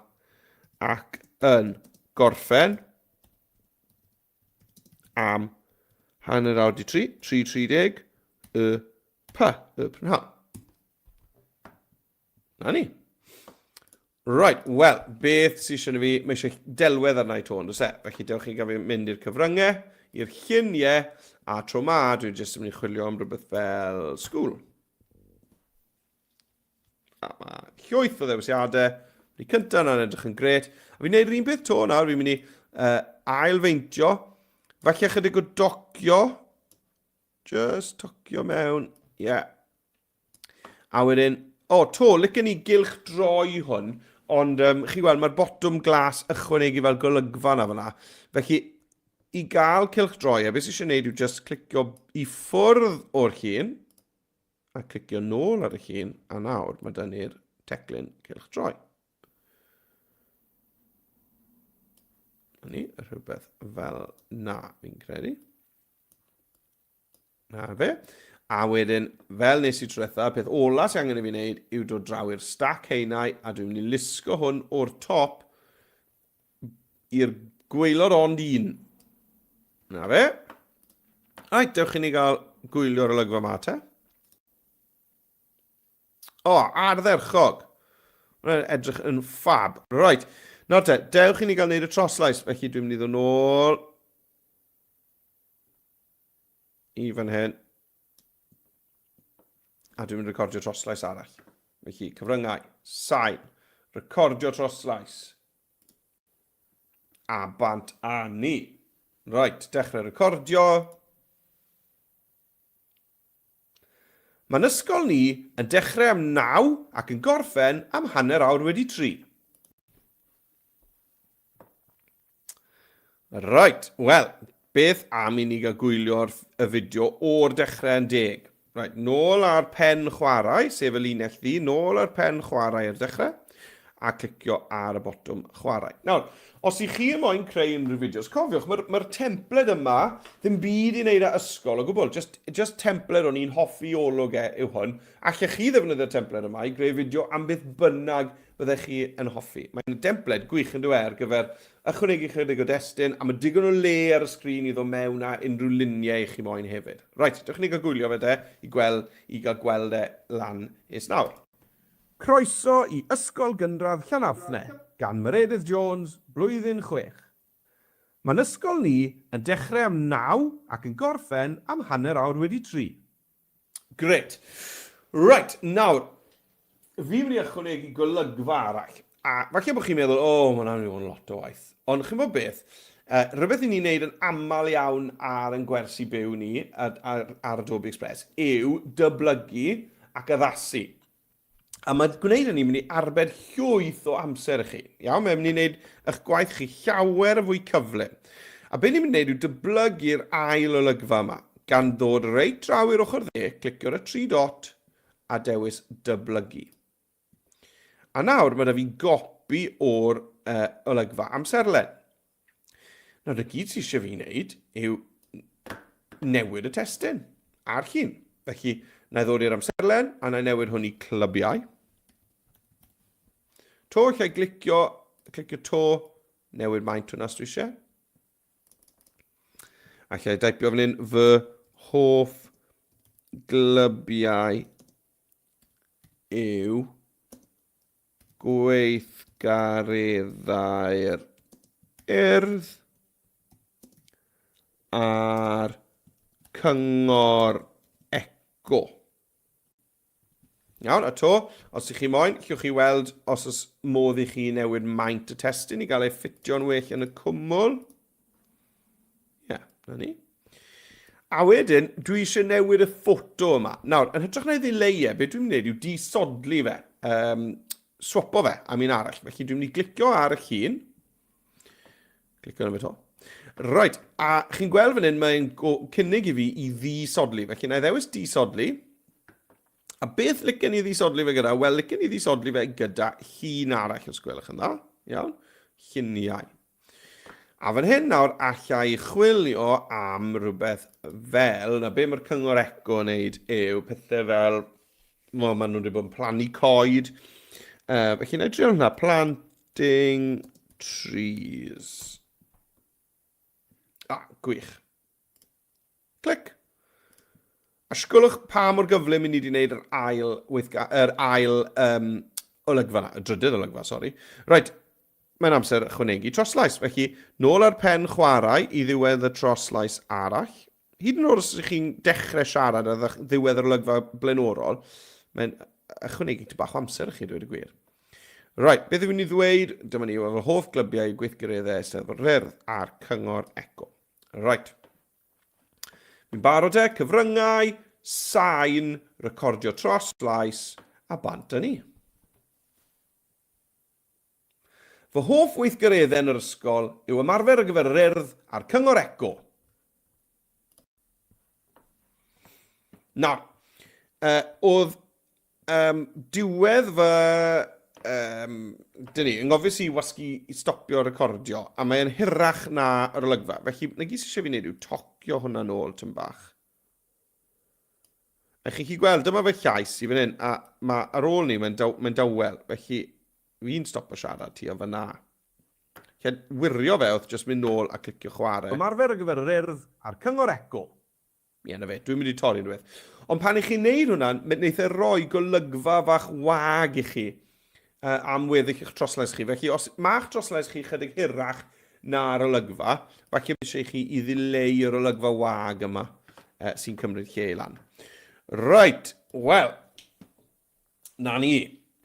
ac yn gorffen am 2:30, 3.30 y p, y prynhawn. Na ni. Right, wel, beth sydd eisiau fi? Mae eisiau delwedd arna i to, ond oes e? Felly dewch chi gael fi mynd i'r cyfryngau, i'r lluniau, a tro ma, dwi'n jyst yn mynd i chwilio am rhywbeth fel school. A mae llwyth o ddewisiadau. Fi cyntaf yna'n edrych yn gret. A fi'n neud yr un peth to nawr, fi'n mynd i uh, ailfeintio. Falle chydig o docio. Just tocio mewn. Ie. Yeah. A wedyn, o, to, licen i gylch droi hwn, ond um, chi weld, mae'r botwm glas ychwanegu fel golygfa na fyna. Felly, i gael cylch droi, a beth sydd eisiau gwneud yw just clicio i ffwrdd o'r llun, a clicio nôl ar y llun, a nawr mae dyn ni'r teclyn cylch droi. Ni, rhywbeth fel na, fi'n credu. Na fe. A wedyn, fel nes i tro diwetha, peth ola sy'n angen i fi wneud yw dod draw i'r stac haenau a dwi'n mynd i lusgo hwn o'r top i'r gwaelod ond un. Na fe. Reit, dewch i ni gael gwylio'r olygfa ma te. O, ardderchog. Mae'n edrych yn ffab. Reit, nawr te, dewch i ni gael wneud y troslais. Felly dwi'n mynd i ddod nôl i fan hyn. A dwi'n mynd recordio troslais arall. Felly, cyfryngau, sain, recordio troslais. A bant a ni. Right, dechrau recordio. Mae'n ysgol ni yn dechrau am naw ac yn gorffen am hanner awr wedi tri. Right, wel, beth am i ni gael gwylio'r y fideo o'r dechrau yn deg? Right, nôl ar pen chwarae, sef y linell ddu, nôl ar pen chwarae ar dechrau, a clicio ar y botwm chwarae. Nawr, os i chi yn moyn creu unrhyw fideos, cofiwch, mae'r mae templed yma ddim byd i wneud â ysgol o gwbl, just, just templed o'n i'n hoffi olwg e yw hwn. Allech chi ddefnyddio'r templed yma i greu fideo am beth bynnag byddech chi yn hoffi. Mae'n dempled gwych yn dyw e ar gyfer ychwanegu chydig o destun, a mae digon o le ar y sgrin i ddod mewn â unrhyw luniau i chi moyn hefyd. Reit, dewch i ni gael gwylio fe de, i, gweld, i gael gweld e lan is nawr. Croeso i Ysgol Gynradd Llanarthne gan Meredydd Jones, Blwyddyn 6. Mae'n ysgol ni yn dechrau am naw ac yn gorffen am hanner awr wedi tri. Grêt. Reit, nawr, fi'n mynd i ychwanegu golygfa arall. A falle bod chi'n meddwl, o, oh, mae hwnna'n mynd i fod yn lot o waith. Ond chi'n bod beth, rhywbeth i ni'n neud yn aml iawn ar ein gwersi byw ni ar, ar, ar Adobe Express yw dyblygu ac addasu. A mae gwneud hynny'n mynd i arbed llwyth o amser i chi. Iawn, mae'n mynd i wneud eich gwaith chi llawer yn fwy cyflym. A be ni'n mynd i wneud yw dyblygu'r ail olygfa yma, gan ddod reit draw i'r ochr dde, clicio ar y tri dot a dewis dyblygu. A nawr mae da fi gopi o'r uh, olygfa amserlen. Nawr, y gyd sydd eisiau fi wneud yw newid y testun a'r llun. Felly, na i ddod i'r amserlen a na i newid hwn i clybiau. To, lle glicio, clicio to, newid maint hwnna os dwi eisiau. A lle daipio fan hyn fy hoff glybiau yw gweithgareddau'r Urdd a'r Cyngor Eco. Iawn, a to, os ych chi moyn, llwch chi weld os oes modd i chi newid maint y testun i gael ei ffitio'n well yn y cwmwl. Ie, yeah, na ni. A wedyn, dwi eisiau newid y ffoto yma. Nawr, yn hytrach na i ddileu e, beth dwi'n gwneud yw disodli fe, um, swapo fe am un arall. Felly dwi'n mynd i glicio ar y llun. Clicio arno fe to. Right, a chi'n gweld fan hyn, mae'n cynnig i fi i ddisodli. Felly, na i ddewis disodli. A beth licen i ddisodli fe gyda? Wel, licen i ddisodli fe gyda llun arall, os gwelwch yn dda. Iawn? Lluniau. A fan hyn nawr, alla i chwilio am rhywbeth fel, na be mae'r Cyngor Eco yn neud yw pethau fel, wel, maen nhw wedi bod yn plannu coed. Felly, na i drio hwnna, planting trees. Ah, gwych. Clic. A sgwlwch pa mor gyflym i ni wedi gwneud yr ail, weithga, yr ail um, olygfa na, y drydydd olygfa, sori. Reit, mae'n amser ychwanegu troslais. Felly, nôl ar pen chwarae i ddiwedd y troslais arall. Hyd yn oed os ydych chi'n dechrau siarad ar ddiwedd yr olygfa blaenorol, mae'n ychwanegu tipyn bach o amser i chi, dweud y gwir. Right, beth yw'n i ddweud? Dyma ni, efo hoff glybiau gweithgareddau Eisteddfod yr Urdd a'r Cyngor Eco. Right. Fi'n barod e, cyfryngau, sain, recordio tros lais, a bant â ni. Fy hoff weithgareddau yn yr ysgol yw ymarfer ar gyfer yr Urdd a'r Cyngor Eco. Nawr, uh, oedd Um, diwedd fy... Um, dyn ni, yng ngofys i wasgu i stopio recordio, a mae'n hirach na yr olygfa. Felly, na gyd sydd eisiau fi wneud yw tocio hwnna nôl tyn bach. A chi'n chi gweld, dyma fy llais i fan hyn, a mae ar ôl ni, mae'n daw, mae dawel. Felly, fi'n stopo siarad ti o fyna. Lle wirio fe wrth jyst mynd nôl a clicio chwarae. Ymarfer ar gyfer yr Urdd a'r Cyngor Eco. Ie, na fe, dwi'n mynd i torri rhywbeth. Ond pan i chi'n neud hwnna, wneith e roi golygfa fach wag i chi am weddill eich troslais chi. Felly, os mae'ch troslais chi chydig hirach na'r olygfa, falle eisiau i chi i ddileu yr olygfa wag yma sy'n cymryd lle i lan. Right, wel, Na ni.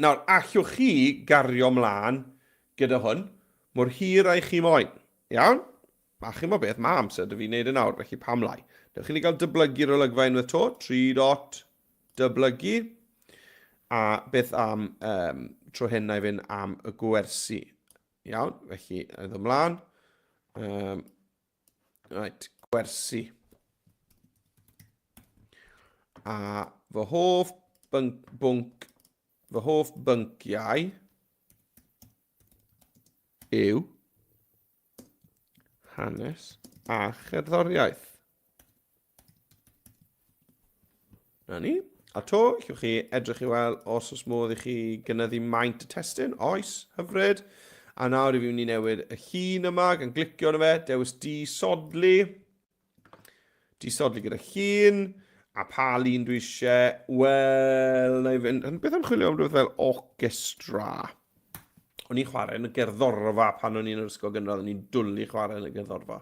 Nawr, allwch chi gario mlaen gyda hwn mor hir â chi moyn. Iawn? A chi'n bod beth, mae amser dy fi wneud e nawr, felly pam lai. Newch chi ni gael dyblygu'r olygfa unwaith to, 3 dot dyblygu. A beth am um, tro hyn na i fynd am y gwersi. Iawn, felly, na i ddod mlaen. Um, right, gwersi. A fy hoff bync, bwnc, fy hoff bynciau yw hanes a cherddoriaeth. Na ni. A to, allwch chi edrych i weld os oes modd i chi gynyddu maint y testun. Oes, hyfryd. A nawr i fi mynd i newid y llun yma gan glicio arno fe, dewis disodli. Disodli gyda llun. A pa lun dwi eisiau? Wel, na i fynd... Beth am chwilio am rhywbeth fel orchestra? O'n i'n chwarae yn y gerddorfa pan o'n i'n yr ysgol gynradd, o'n i'n dwlu chwarae yn y gerddorfa.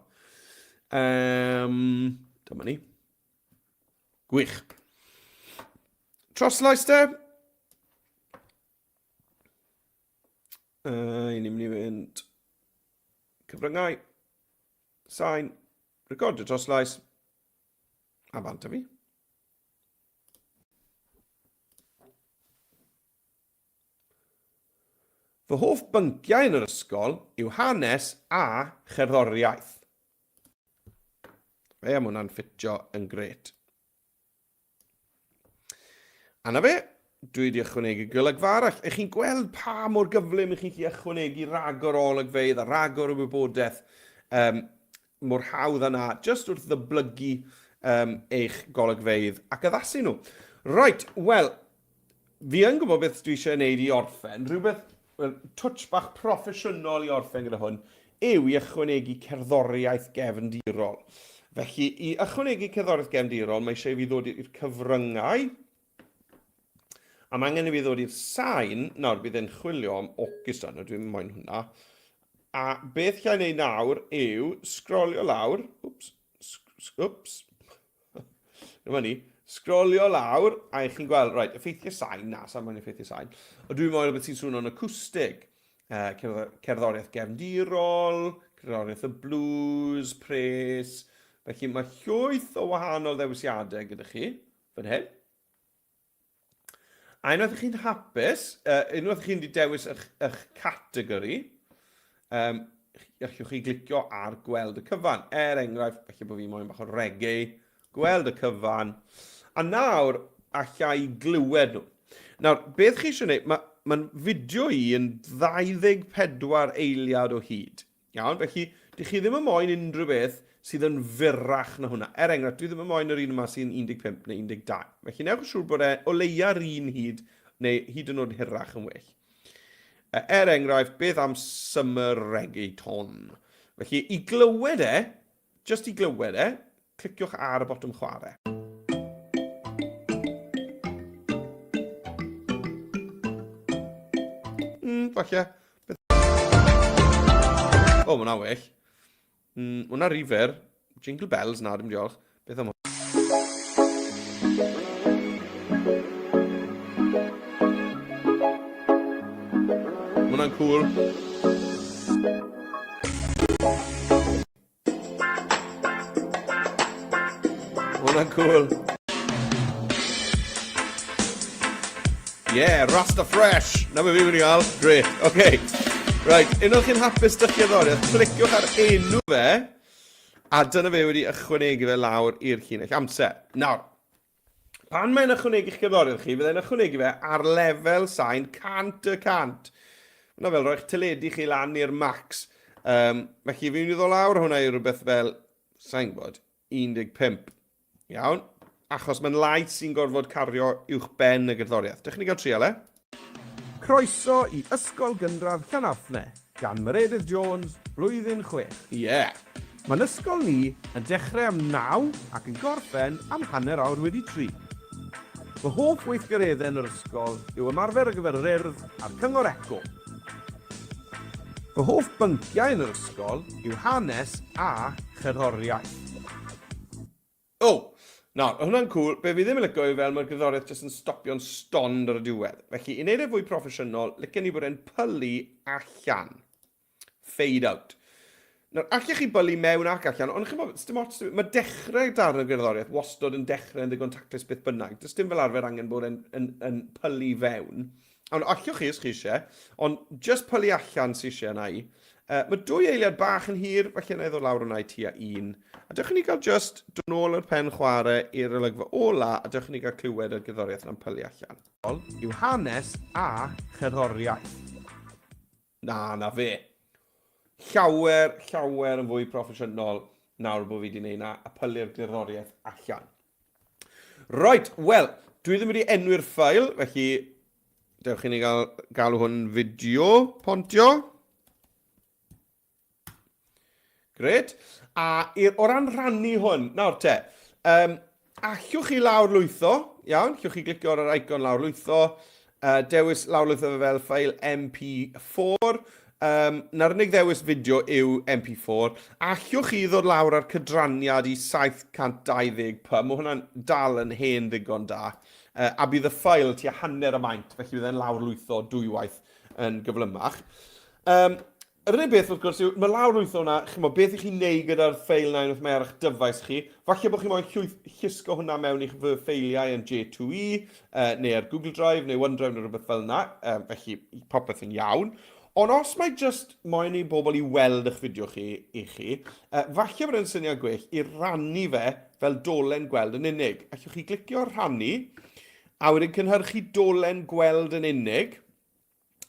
Um, dyma ni. Gwych. Troslais te. Uh, ni'n mynd i fynd cyfryngau, sain, recordio troslais, a bant â fi. Fy hoff bynciau yn yr ysgol yw hanes a cherddoriaeth. Fe am hwnna'n ffitio yn gret. A na fe, dwi wedi ychwanegu golygfa arall. Ych chi'n gweld pa mor gyflym ych chi'n gallu ychwanegu ragor o olygfeydd a ragor o wybodaeth um, mor hawdd â na, jyst wrth ddyblygu um, eich golygfeydd ac addasu nhw. Right, wel, fi yn gwybod beth dwi eisiau gwneud i orffen. Rhywbeth, well, touch bach proffesiynol i orffen gyda hwn, yw i ychwanegu cerddoriaeth gefndirol. Felly, i ychwanegu cerddoriaeth gefndirol, mae eisiau i fi ddod i'r cyfryngau, a mae angen i fi ddod i'r sain, nawr bydd e'n chwilio am orchestra, nawr dwi'n moyn hwnna, A beth llai wneud nawr yw sgrolio lawr, wps, wps, dyma ni, sgrolio lawr, a i chi'n gweld, right, effeithiau sain, na, sa'n moyn effeithiau sain, ond dwi'n moyn rhywbeth sy'n swnio'n acwstig, uh, cerddoriaeth gefndirol, cerddoriaeth y blues, pres, felly mae llwyth o wahanol ddewisiadau gyda chi fan hyn. A unwaith ych chi'n hapus, uh, unwaith chi'n wedi dewis eich, eich categori, um, allwch chi glicio ar gweld y cyfan. Er enghraifft, falle bod fi moyn bach o reggae, gweld y cyfan. A nawr, allai glywed nhw. Nawr, beth chi eisiau gwneud, mae'n ma fideo i yn 24 eiliad o hyd. Iawn, felly, dych chi ddim yn moyn unrhyw beth sydd yn fyrrach na hwnna. Er enghraifft, dwi ddim yn moyn yr un yma sy'n 15 neu 12. Felly, newch yn siŵr bod e o leia'r un hyd, neu hyd yn oed hirach yn well. Er enghraifft, beth am Summer Reggaeton? Felly, i glywed e, Jyst i glywed e, cliciwch ar y botwm chwarae. Mm, falle. Beth... O, oh, mae hwnna'n well. Mm, hwnna rhy fyr. Jingle bells, na, dim diolch. Beth am Mae hwnna'n cool. Hwnna'n cool. Yeah, Rasta Fresh. Na be fi'n mynd i gael. Great. OK. Right, unwaith chi'n hapus dych gerddoriaeth, cliciwch ar enw fe, a dyna fe wedi ychwanegu fe lawr i'r llinell amser. Nawr, Pan mae'n ychwanegu'ch cerddoriaeth chi, fyddai'n ychwanegu fe ar lefel sain 100 y 100. Hwna fel roi'ch teledu chi lan i'r max. Um, felly fi'n mynd i ddod lawr hwnna i rhywbeth fel, sa'n gwybod, 15. Iawn? Achos mae'n lais sy'n gorfod cario uwch ben y gerddoriaeth. Dych chi'n gael trial e? Croeso i Ysgol Gynradd Llanarthne gan Meredydd Jones, Blwyddyn 6. Ie! Mae'n ysgol ni yn dechrau am naw ac yn gorffen am hanner awr wedi tri. Fy hoff weithgareddau yn yr ysgol yw ymarfer ar gyfer yr Urdd a'r Cyngor Eco. Fy hoff bynciau yn yr ysgol yw hanes a cherddoriaeth. O! Nawr, mae hwnna'n cool. Be fi ddim yn licio yw fel mae'r gerddoriaeth jyst yn stopio'n stond ar y diwedd. Felly, i wneud e fwy proffesiynol, licen i bod e'n pylu allan. Fade out. Nawr, allech chi bylu mewn ac allan, ond chi'n bod, dim ots, mae dechrau darn o gerddoriaeth wastod yn dechrau yn ddigon taclus beth bynnag. Does dim fel arfer angen bod yn, yn, yn pylu fewn. Ond allwch chi os chi eisiau, ond just pylu allan sy'n eisiau yna i. Mae dwy eiliad bach yn hir, felly yna i ddod lawr hwnna i tua un. A dewch i ni gael just dod nôl yr pen chwarae i'r olygfa ola, a dewch i ni gael clywed yr gerddoriaeth yna'n pylu allan. Yw hanes a cherddoriaeth. Na, na fe. Llawer, llawer yn fwy proffesiynol nawr bod fi wedi gwneud na a pylu'r gerddoriaeth allan. Right, wel, dwi ddim wedi enwi'r ffael, felly dewch i ni gael galw hwn fideo pontio. Gret. A i'r, o ran rhannu hwn, nawr te, um, allwch chi lawr lwytho, iawn, allwch chi glicio ar yr icon lawr lwytho, dewis lawr lwytho fe fel ffael MP4, um, na'r unig ddewis fideo yw MP4, allwch chi ddod lawr ar cydraniad i 725, mae hwnna'n dal yn hen ddigon da, a bydd y ffael tua hanner y maint, felly bydd e'n lawr lwytho dwywaith yn gyflymach. Um, Yr unig beth, wrth gwrs, yw, mae lawr lwytho hwnna, chimod, beth i chi'n neud gyda'r ffeil na unwaith mae ar eich dyfais chi. Falle bod chi moyn llwyth, llusgo hwnna mewn i'ch fy ffeiliau yn J2E, neu ar Google Drive, neu OneDrive, neu rhywbeth fel yna. Felly, popeth yn iawn. Ond os mae just moyn i bobl i weld eich fideo chi i chi, falle bod e'n syniad gwell i rannu fe fel dolen gweld yn unig. Allwch chi glicio rhannu, a wedyn cynhyrchu dolen gweld yn unig.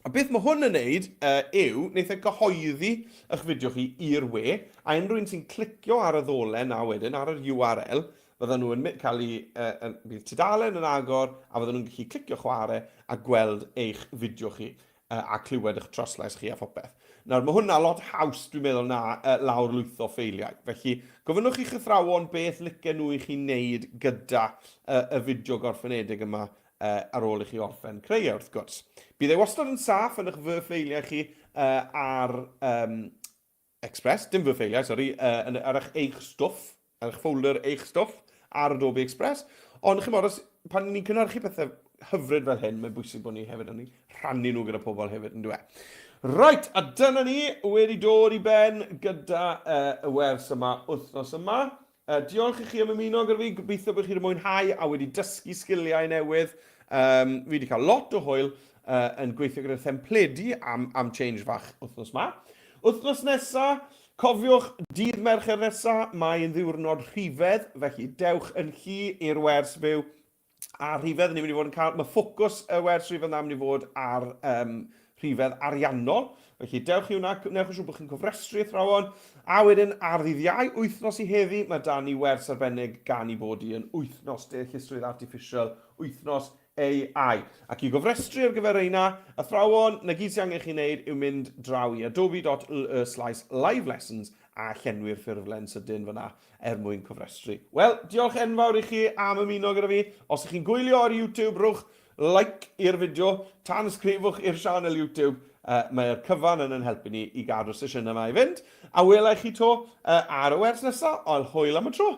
A beth mae hwn yn neud yw, wneith e gyhoeddi eich fideo chi i'r we, a unrhyw un sy'n clicio ar y ddolen na wedyn, ar yr URL, fyddan nhw yn cael ei, bydd tudalen yn agor, a fyddan nhw'n gallu clicio chwarae a gweld eich fideo chi, a clywed eich troslais chi a phopeth. Nawr, mae hwnna lot haws, dwi'n meddwl, na lawrlwytho ffeiliau. Felly, gofynnwch i'ch athrawon beth licen nhw i chi wneud gyda y fideo gorffenedig yma ar ôl i chi orffen creu e, wrth gwrs. Bydd e wastad yn saff yn eich fy ffeiliau chi ar um, Express, dim fy ffeiliau, sori, yn, ar eich eich stwff, ar eich folder eich stwff ar Adobe Express. Ond chi'n os, pan ni'n cynhyrchu pethau hyfryd fel hyn, mae'n bwysig bod ni hefyd yn rhannu nhw gyda pobl hefyd, yn dweud. Right, a dyna ni wedi dod i ben gyda y wers yma wythnos yma. Diolch i chi am ymuno gyda fi, gobeithio bod chi wedi mwynhau a wedi dysgu sgiliau newydd. Um, fi wedi cael lot o hwyl yn gweithio gyda thempledi am, am change fach wythnos ma. Wythnos nesa, cofiwch, dydd Mercher nesa, mae'n ddiwrnod rhifedd, felly dewch yn llu i'r wers fyw a rhifedd, ni'n mynd i fod yn cael, mae ffocws y wers rhifedd yna mynd i fod ar um, rhifedd ariannol. Felly dewch i hwnna, newch yn siŵr bod chi'n cofrestru athrawon. A wedyn ar ddydd Iau, wythnos i heddi, mae da ni wers arbennig gan i bod i yn wythnos deallusrwydd artiffisial, wythnos AI. Ac i gofrestru ar gyfer reina, athrawon, na gyd sy'n angen chi wneud yw mynd draw i adobe.ly/livelessons a llenwi'r ffurflen sydyn fyna er mwyn cofrestru. Wel, diolch enfawr i chi am ymuno gyda fi. Os ych chi'n gwylio ar YouTube, rhowch like i'r fideo, tanysgrifwch i'r sianel YouTube. Mae'r cyfan yn yn helpu ni i gadw'r sesiynau yma i fynd. A wela i chi to ar y wers nesaf, ond hwyl am y tro.